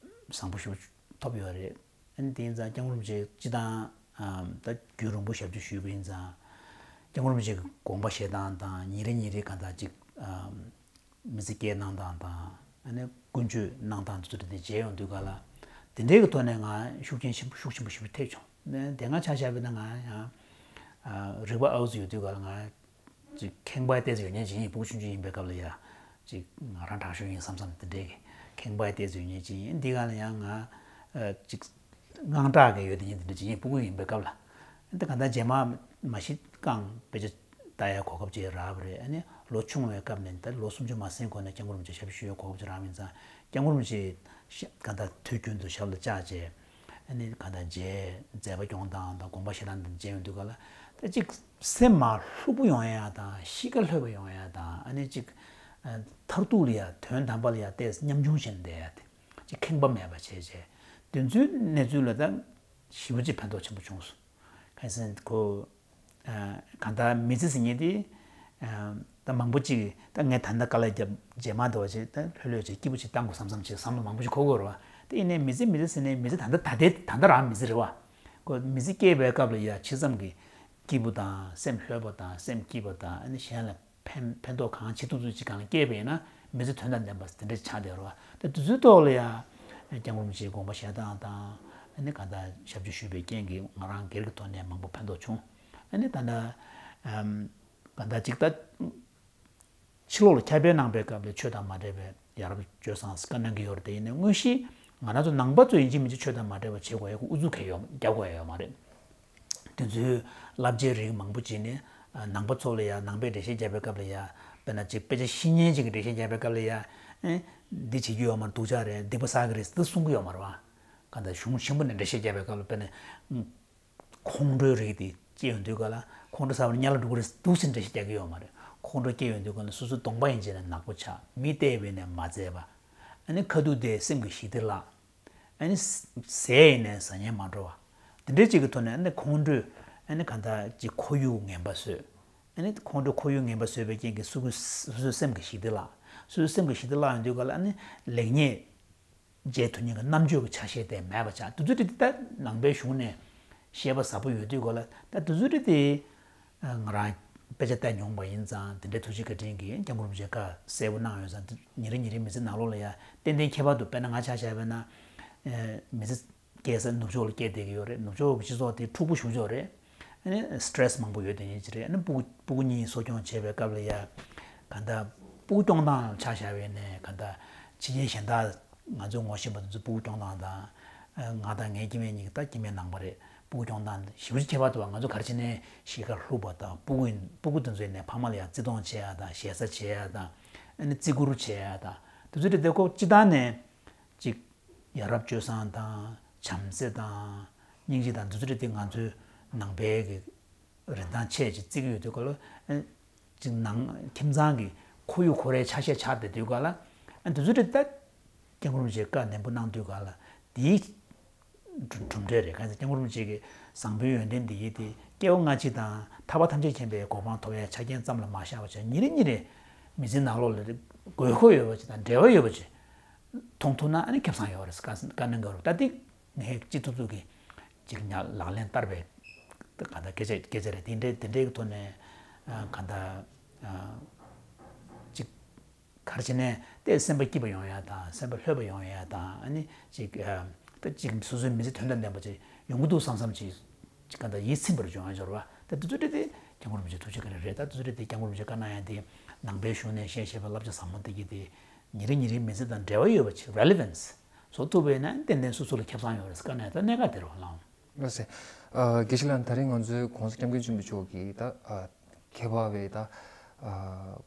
བཟང་པོ་ཞེ་པོ་ཐོབ་ཡོད་རེད། ཨ་ནི་དེ་ཡིན་ཙང་སྐྱབས་མགོན་རིན་པོ་ཆེ་སྤྱི་བཏང་ད་རྒྱུན་རིང་པོ་ཞབས་ཕྱི་ཞུས་པ་ཡིན་ཙང་། སྐྱབས་མགོན་རིན་པོ་ཆེ་གི་དགོངས་པ་བཞེས་སྟངས་དང་ཉིན་རེ་ཉིན་རེ་གང་ལྟར་ཅིག་མི་ཚེ་སྐྱེལ་གནང་སྟངས་དང་། ཨ་ནི་ཀུན་སྤྱོད་གནང་སྟངས་དེ་ཚོ་དེ་མཇལ་ཡོང་དུས་ག་ལ། དེ་འདྲའི་གི་ཐོག་ནས་ང་ཤུགས་རྐྱེན་ཆེན་པོ་ཤུགས་ཆེན་པོ་ཞེ་པོ་ཐེབས་བྱུང་། དེ་སྔ་ཆ་བཞག་པ་ཡིན་ན་ང་ཡང་རིག་པ་ཨའུ་ཙི་ཡོད་དུས་ག་ལ་ང་ཅིག་ཁེངས་པ་ཏོག་ཙམ་ཡོད་མཁན་ཅིག་ཡིན། ཕྲུ་གུ་ཆུང་ཆུང་ཡིན་པའི་སྐབས་ལ་ཡ། ཅིག་ང་རང་དྲག་ཤོས་ཡིན་བསམ་བསམ་དེ་འདྲའི་གི་ཁེངས་པ་ཏོག་ཙམ་ཡོད་མཁན་ཅིག་ཡིན། འདི་ག་ལ་ཡང་ང་ཅིག་དངངས་སྐྲག་གི་ཡོད་དེ་ཡིན། དེ་འདྲ་ཅིག་ཡིན། ཕྲུ་གུ་ཡིན་པའི་སྐབས་ལ། འདི་ག་ད་རྗེས་མ་མ་གཞི་རྐང་དཔེ་ཆ་ལྟ་ཡ་གོ་སྐབས་ཅིག་རག་པ་རེད། ཨ་ནི་ལོ་ཆུང་བའི་སྐབས་ནས་ད་ལོ་སུམ་ཅུ་མ་ཟིན་གོང་ནས་སྐྱབས་མགོན་རིན་པོ་ཆེ་ཞབས་ཞུ་ཡ་གོ་སྐབས་ཅིག་རག་མིན་ཙང་། སྐྱབས་མགོན་རིན་པོ་ཆེ་ག་ད་དུས་རྒྱུན་དུ་ཞབས་ལ་བཅར་བྱས། ཨ་ནི་གང་ལྟར་མཇལ། མཛད་པ་སྐྱོང་སྟངས་དང་དགོངས་པ་བཞེས་སྟངས་དང་མཇལ་ཡོང་དུས་ག་ལ། ད་ཅིག་སེམས་མ་ལྷུག་པོ་ཡོང་ཡ་དང་གཤིས་ཀ་ལྷོད་པོ་ཡོང་ཡ་དང་། ཨ་ནི་ཅིག་མཐར་ཐུག་ལ་ཡ་དོན་དམ་པ་ལ་ཡ་ཏོག་ཙམ་ཉམ་ཆུང་བྱས་ནས་བསྡད་ཡ་དེ། ཅིག་ཁེངས་པ་མེད་པ་བྱས་བྱས། དེ་ཚོའི་གནས་ཚུལ་ལ་ད་ཞེ་པོ་ཅིག་ཕན་ཐོགས་ཆེན་པོ་བྱུང་སོང་། གང་ཡིན་ཟེར་ན་ཁོ། ཨ། གང་ལྟར་མི་ཚེ་ཟེར་མཁན་དེ། ཨ། ད་མང་པོ་ཅིག་ད་ངས་ད་ལྟ་དཀའ་ལས་བརྒྱབ། རྗེས་མ་འདྲ་བ་ཅིག་ད་ལྷོད་ལྷོད་ཅིག་སྐྱིད་པོ་ཅིག་བཏང་དགོས་བསམ་བསམ་ཅིག་བསམ་བློ་མང་པོ་ཅིག་འཁོར་དགོས་རེད་བ། དེ་ཡིན་ནའི་མི་ཚེ་མི་ཚེ་ཟེར་ནའི་མི་ཚེ་ད་ལྟ་ད་ལྟའི་ད་ལྟ་རང་མི་ཚེ་རེད་བ། ཁོ་མི་ཚེ་སྐྱེལ་བའི་སྐབས་ལ་ཡ་ཇི་ཙམ་གྱི་སྐྱིད་པོ་དང་སེམས་ལྷོད་པོ་དང་སེམས་སྐྱིད་པོ་དང་། ཨ་ནི་གཞན་ལ་ཕན་ཕན་ཐོགས་གང་བྱེད་ཐུབ་ཐུབ་ཅིག་གང་ལ་སྐྱེལ་བ་ཡིན་ན་མི་ཚེ་དོན་དང་ལྡན་པ་དེ་འདྲ་ཆགས་བསྡད་རེད་བ། ད་དེ་ཚོའི་ཐོག་ལ་ཡ་སྐྱབས་མགོན་རིན་པོ་ཆེའི་དགོངས་པ་བཞེས་སྟངས་དང་། ཨ་ནི་གང་ལྟར་ཞབས་ཕྱི་ཞུས་པའི་རྐྱེན་གྱིས་ང་རང་སྒེར་གྱི་ཐོག་ནས་མང་པོ་ཕན་ཐོགས་བྱུང་། ཨ་ནི་ད་ལྟ་ཨམ། གང་ལྟར་ཅིག་ད་ཕྱི་ལོགས་ལ་ཁྱབ་སྤེལ་གནང་པའི་སྐབས་ལ་ཆོས་དང་མ་འབྲེལ་བའི་ཡ་རབས་སྤྱོད་བཟང་བཀའ་གནང་གི་ཡོད་རེད། དེ་ཡིན་ནའི་དངོས་གཞི་ང་རང་ཚོ་ནང་པ་ཚོ་ཡིན་གཅིག་མིན་གཅིག་ཆོས་དང་མ་འབྲེལ་བ་བྱེད་དགོས་ཡ་གི་ཨུ་ཚུགས་གང་ཡང་རྒྱག་དགོས་ཡ་ཡོད་མ་རེད། དེ་ཚོའི་བསླབ་བྱའི་རིགས་མང་པོ་ཅིག་ནི་ནང་པ་ཚོ་ལ་ཡ་ནང་པའི་འགྲེལ་བཤད་རྒྱབ་པའི་སྐབས་ལ་ཡ། དཔེར་ན་ཅིག་དཔེ་ཆ་ཤེས་མཁན་ཅིག་གིས་འགྲེལ་བཤད་རྒྱབ་པའི་སྐབས་ལ་ཡ། ཨེ། འདི་བྱེད་རྒྱུ་ཡོད་མ་རེད། སྡུག་ཅག་རེད། སྡིག་པ་བསགས་ཀྱི་རེད། འདི་གསུང་གི་ཡོད་མ་རེད་བ། གང་ལྟར་གཞུང་ཆེན་པོ་ནས་འགྲེལ་བཤད་རྒྱབ་པའི་སྐབས་ལ། དཔེར་ན། ཁོང་ཁྲོའི་རིགས་དེ་སྐྱེ་ཡོང་དུས་ག་ལ། ཁོང་ཁྲོ་ཟ་བར་དམྱལ་ལ་འགྲོ་གི་རེད་འདུག་ཟེར་འགྲེལ་བཤད་རྒྱག་གི་ཡོད་མ་རེད། ཁོང་ཁྲོ་སྐྱེ་ཡོང་དུས་ག་ལ་སོ་སོ་གདོང་པ་ཡིན་བྱས་ནས་ནག་པོ་ཆགས། མི་བལྟས་པས་ནས་མ་བཙལ་བ། ཨ་ནི་ཁ་ཐུག་དེ་སེམས་ཀྱི་ཞི་བདེ་བརླག། ཨ་ནི་ཟས་ཡིན་ནས་ཟ་སྙིང་མ་འདོར་བ། དེ་འདྲའི་ཅིག་གི་ཐོག་ནས་ཨ་ནི་ཁོང་ཁྲོས་ཨ་ནི་གང་ལྟར་ཅིག་ཁོར་ཡུག་ངན་པ་བཟོས། ཨ་ནི་ཁོང་ཁྲོས་ཁོར་ཡུག་ངན་པ་བཟོས་པའི་རྐྱེན་གྱིས་སོ་སོའི་སེམས་ཀྱི་ཞི་བདེ་བརླག། སོ་སོའི་སེམས་ཀྱི་ཞི་བདེ་བརླག་ཡོང་དུས་ག་ལ་ཨ་ནི་ལེགས་ཉེས་འབྱེད་ཐུབ་མཁན་གྱི་རྣམ་དཔྱོད་ཀྱི་ཆ་ཤས་དེ་མེད་པ་ཆགས། དེ་ཚོ་དེ་ད་ནང་པའི་གཞུང་ནས་བཤད་པ་ཟབ་པོ་ཡོད་དུས་ག་ལ། ད་དེ་ཚོ་དེ་དེ་ང་རང་དཔེ་ཆ་བལྟས་མྱོང་པ་ཡིན་ཙང་། དེ་འདྲའི་ཐུགས་རྗེ་བཀའ་དྲིན་གྱིས་སྐྱབས་མགོན་རིན་པོ་ཆེས་བཀའ་གསལ་པོ་གནང་ཡོད་ཙང་། ཉིན་རེ་ཉིན་རེ་མི་ཚེ་ནང་ལོགས་ལ་ཡ་ཏན་ཏན་ཁྱད་པར་དུ། དཔེར་ན་ང་ཆ་བཞག་པ་ཡིན་ན། ཨེ། མི་ཚེ་སྐྱེལ་ས་ནུབ་ཕྱོགས་ལ་སྐྱེལ་བསྡད་ཀྱི་ཡོད་རེད། ནུབ་ཕྱོགས་ཀྱི་སྤྱི་ཚོགས་དེ་འཁྲུག་པོ་ཞེ་པོ་ཅིག་རེད། ཨ་ནི་སི་ཊེ་རེ་སི་མང་པོ་ཡོད་དེ་ཡིན་གྱི་རེད། ཨ་ནི་སྤུ་གུ་སྤུ་གུ་གཉིས་གསོ་སྐྱོང་བྱེད་པའི་སྐབས་ལ་ཡ། གང་ལྟར་སྤུ་གུ་སྐྱོང་སྟངས་ཆ་བཞག་པ་ཡིན་ནའི་གང་ལྟར་ཕྱི་རྒྱལ་གཞན་དག་ང་ཚོས་ངོ་ཤེས་པ་དེ་ཚོ་སྤུ་གུ་སྐྱོང་སྟངས་དང་། ཨ། ང་དང་ངའི་སྐྱེ་དམན་གཉིས་ཀྱི། ད་སྐྱེ་དམན་ནང་པ་རེད། སྤུ་གུ་སྐྱོང་སྟངས་ཞེ་པོ་ཅིག་ཁྱད་པར་འདུག་བ། ང་ཚོ་ག་རེ་བྱས་ནའི་གཤིས་ཀ་ལྷུག་པ་དང་། སྤུ་གུ་ཡིན། སྤུ་གུ་དེ་ཚོ་ཡིན་ནའི་ཕ་མ་ལ་ཡ་བརྩི་མཐོང་བྱེད་ཡ་དང་། ཞེ་ས་བྱེད་ཡ་དང་། ཨ་ནི་བརྩི་བཀུར་བྱེད་ཡ་དང་། དེ་ཚོ་དེ་དེ་ཁོ་སྤྱིར་བཏང་ནས་ཅིག་ཡ་རབས་སྤྱོད་བཟང་དང་། བྱམས་བརྩེ་དང་། སྙིང་རྗེ་དང་། འདི་ཚོ་རེད་དེ་ང་ཚོའི་ནང་པའི་གི་རིན་ཐང་ཆེ་ཅིག་བརྩི་གི་ཡོད་དུས་ག་ལ། ཨ། ཅིག་ནང་ཁྱིམ་ཚང་གི་ཁོར་ཡུག་ཁོ་རའི་ཆ་ཤས་ཆགས་བསྡད་དུས་ག་ལ། ཨ། འདི་ཚོ་རེད་ད། སྐྱབས་མགོན་རིན་པོ་ཆེས་བཀའ་ནན་པོ་གནང་དུས་ག་ལ། དེའི་གྲུབ་གྲུབ་འབྲས་རེད། གང་ཟེར་སྐྱབས་མགོན་རིན་པོ་ཆེ་གི་བཟང་པོའི་ཡོན་ཏན་འདི་ཡིས་དེ། སྐྱེ་བ་སྔ་ཕྱི་དང་ཐར་པ་ཐམས་ཅད་མཁྱེན་པའི་གོ་འཕང་ཐོབ་ཡ་ཆ་རྐྱེན་ཙམ་ལ་མ་བཞག་པ་བྱས། ཉིན་རེ་ཉིན་རེ་མི་ཚེའི་ནང་ལོགས་ལ་དགོས་མཁོ་ཡོད་པ་ཅིག་དང་འབྲེལ་བ་ཡོད་པ་ཅིག་མཐོང་ཐུབ་ན། ཨ་ནི་ཁེ་བཟང་ཡོད་རེད། བཀའ་བཀའ་གནང་གི་ཡོད་རེད། ད་དེ་ངས་ཅི་ཐུབ་ཐུབ་ཀྱིས་ཅིག་ཉག་ལག་ལེན་བསྟར་བའི་གང་ལྟར་སྐད་ཆ་སྐད་ཆ་རེད། དེ་འདྲའི་དེ་འདྲའི་གི་ཐོག་ནས། ཨ། གང་ལྟར། ཨ། ཅིག་ག་རེ་བྱས་ནས་དེ་སེམས་པ་སྐྱིད་པ་ཡོང་ཡ་དང་། སེམས་པ་ལྷོད་པ་ཡོང་ཡ་དང་། ཨ་ནི་ཅིག་ཨ། ད་ཅིག་སོ་སོའི་མི་ཚེ་དོན་དང་ལྡན་པ་ཅིག་ཡོང་གི་འདུག་བསམ་བསམ་ཅིག་ཅིག་གང་ལྟར་ཡིད་ཚིམ་པར་བྱུང་ཡ་འབྱོར་བ། ད་དེ་ཚོ་དེ་དེ་སྐྱབས་མགོན་རིན་པོ་ཆེ་ཐུགས་རྗེ་བཀའ་དྲིན་རེད། ད་དེ་ཚོ་དེ་དེ་སྐྱབས་མགོན་རིན་པོ་ཆེས་བཀའ་གནང་ཡ་དེ། ནང་པའི་གཞུང་ནས་བཤད་བཤད་པའི་བསླབ་བྱ་ཟབ་མོ་དེ་གི་དེ། ཉིན་རེ་ཉིན་རེའི་མི་ཚེ་དང་འབྲེལ་བ་ཡོད་པ་ཅིག་རེ་ལི་ཝན་སི་བཟོ་ཐུབ་པ་ཡིན་ན་ཏན་ཏན་སོ་སོ་ལ་ཁེ་བཟང་ཡོད་རེད་ཟེར་བཀའ་གནང་ཡ། ད་གནད་འགག་དེ་རེད་བ། ལགས་འོང་། ལགས་སེ། ཨ། དགེ་བཤེས་ལགས། ད་རིང་ང་ཚོའི་༸གོང་ས་༸སྐྱབས་མགོན་ཆེན་པོ་མཆོག་གིས་ད། ཨ། མཁས་པ་བའི་ད། ཨ།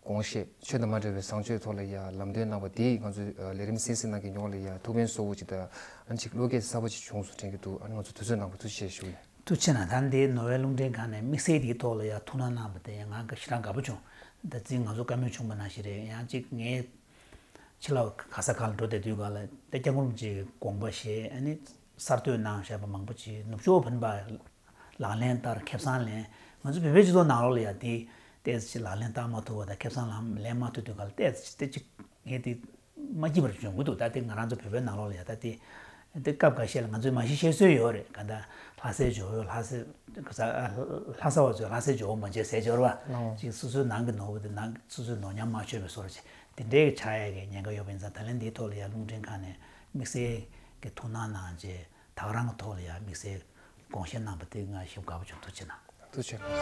དགོངས་བཞེད། ཆོས་དང་མ་འབྲེལ་བའི་བཟང་སྤྱོད་ཐོག་ལ་ཡ་ལམ་སྟོན་གནང་བ་དེས་ང་ཚོའི། ཨ། ལས་རིམ་གསན་གཟིགས་གནང་མཁན་ཡོངས་ལ་ཡ་ཐུགས་ཕན་གསོས་པོ་ཅིག་དང་། ཨ་ནི་ཅིག་བློ་སྐྱེད་གསར་པ་ཅིག་བྱུང་སོང་དྲན་གྱི་འདུག་ཨ་ནི་ང་ཚོ་དུས་ཚོད་གནང་བར་ཐུགས་རྗེ་ཆེ་ཞུ་གི་ཡིན། ཐུགས་རྗེ་གནང་། ད་འདི་ནོར་ཝེ་རླུང་འཕྲིན་ཁང་ནས་དམིགས་བསལ་དེའི་ཐོག་ལ་ཡ་ཐུགས་སྣང་གནང་བ་དེ་ཡང་ང་ཞེ་དྲག་དགའ་པོ་བྱུང་། ད་རྩིས་ང་ཚོ་བཀའ་མོལ་བྱུང་བ་ནང་བཞིན་རེད། ཡང་ཅིག་ངས་ཕྱི་ལོགས་ག་ས་ག་ལ་འགྲོ་བསྡད་དུས་ག་ལ་ད་སྐྱབས་མགོན་རིན་པོ་ཆེའི་དགོངས་པ་བཞེས། ཨ་ནི་གསར་གཏོད་གནང་བཞག་པ་མང་པོ་ཅིག་ནུབ་ཕྱོགས་ཕན་པ་ལག་ལེན་བསྟར། ཁེ་བཟང་ལེན། ང་ཚོ་བོད་པའི་སྤྱི་ཚོགས་ནང་ལོགས་ལ་ཡ་དེ་ ཏོག་ཙམ་ཅིག་ལག་ལེན་བསྟར་མ་ཐུབ་པ་དང་ཁེ་བཟང་ལམ་ལེན་མ་ཐུབ་དུས་ག་ལ་ཏོག་ཙམ་ཅིག་ཏོག་ཙམ་ཅིག་ངས་དེ་མ་སྐྱིད་པར་བྱུང་གི་འདུག་ད་དེ་ང་རང་ཚོ་བོད་པའི་ནང་ལོགས་ལ་ཡ་ད་དེ་དེ་སྐབས་འགའ་ཤས་ལ་ང་ཚོས་མ་གཞི་བཤད་སྲོལ་ཡོད་རེད། ག་ད་ལྷ་སའི་ཇོ་བོ་ལྷ་སའི་ལྷ་ས་བ་ཚོས་ལྷ་སའི་ཇོ་བོ་མ་བྱེད་ཟེར་ཇོ་བོ་བ་ཅིག་སོ་སོའི་ནང་གི་ནོར་བུ་དེ་ནང་སོ་སོའི་ནོར་ཉམས་མ་ཆོད་པའི་བཟོ་འདྲ་ཅིག་དེ་འདྲའི་ཆགས་ཡ་གི་ཉེན་ཁ་ཡོད་པ་ཡིན་ཙང་ད་ལན་འདིའི་ཐོག་ལ་ཡ་རླུང་འཕྲིན་ཁང་ནས་དམིགས་བསལ་གྱི་ཐུགས་སྣང་གནང་རྗེས་ད་ག་རང་གི་ཐོག་ལ་ཡ་དམིགས་བསལ་དགོངས་བཞེས་གནང་པ་དེ་ང་ཞེ་དགའ་པོ་བྱུང་། ཐུགས་རྗེ་གནང་། ཐུགས་རྗེ་གནང་།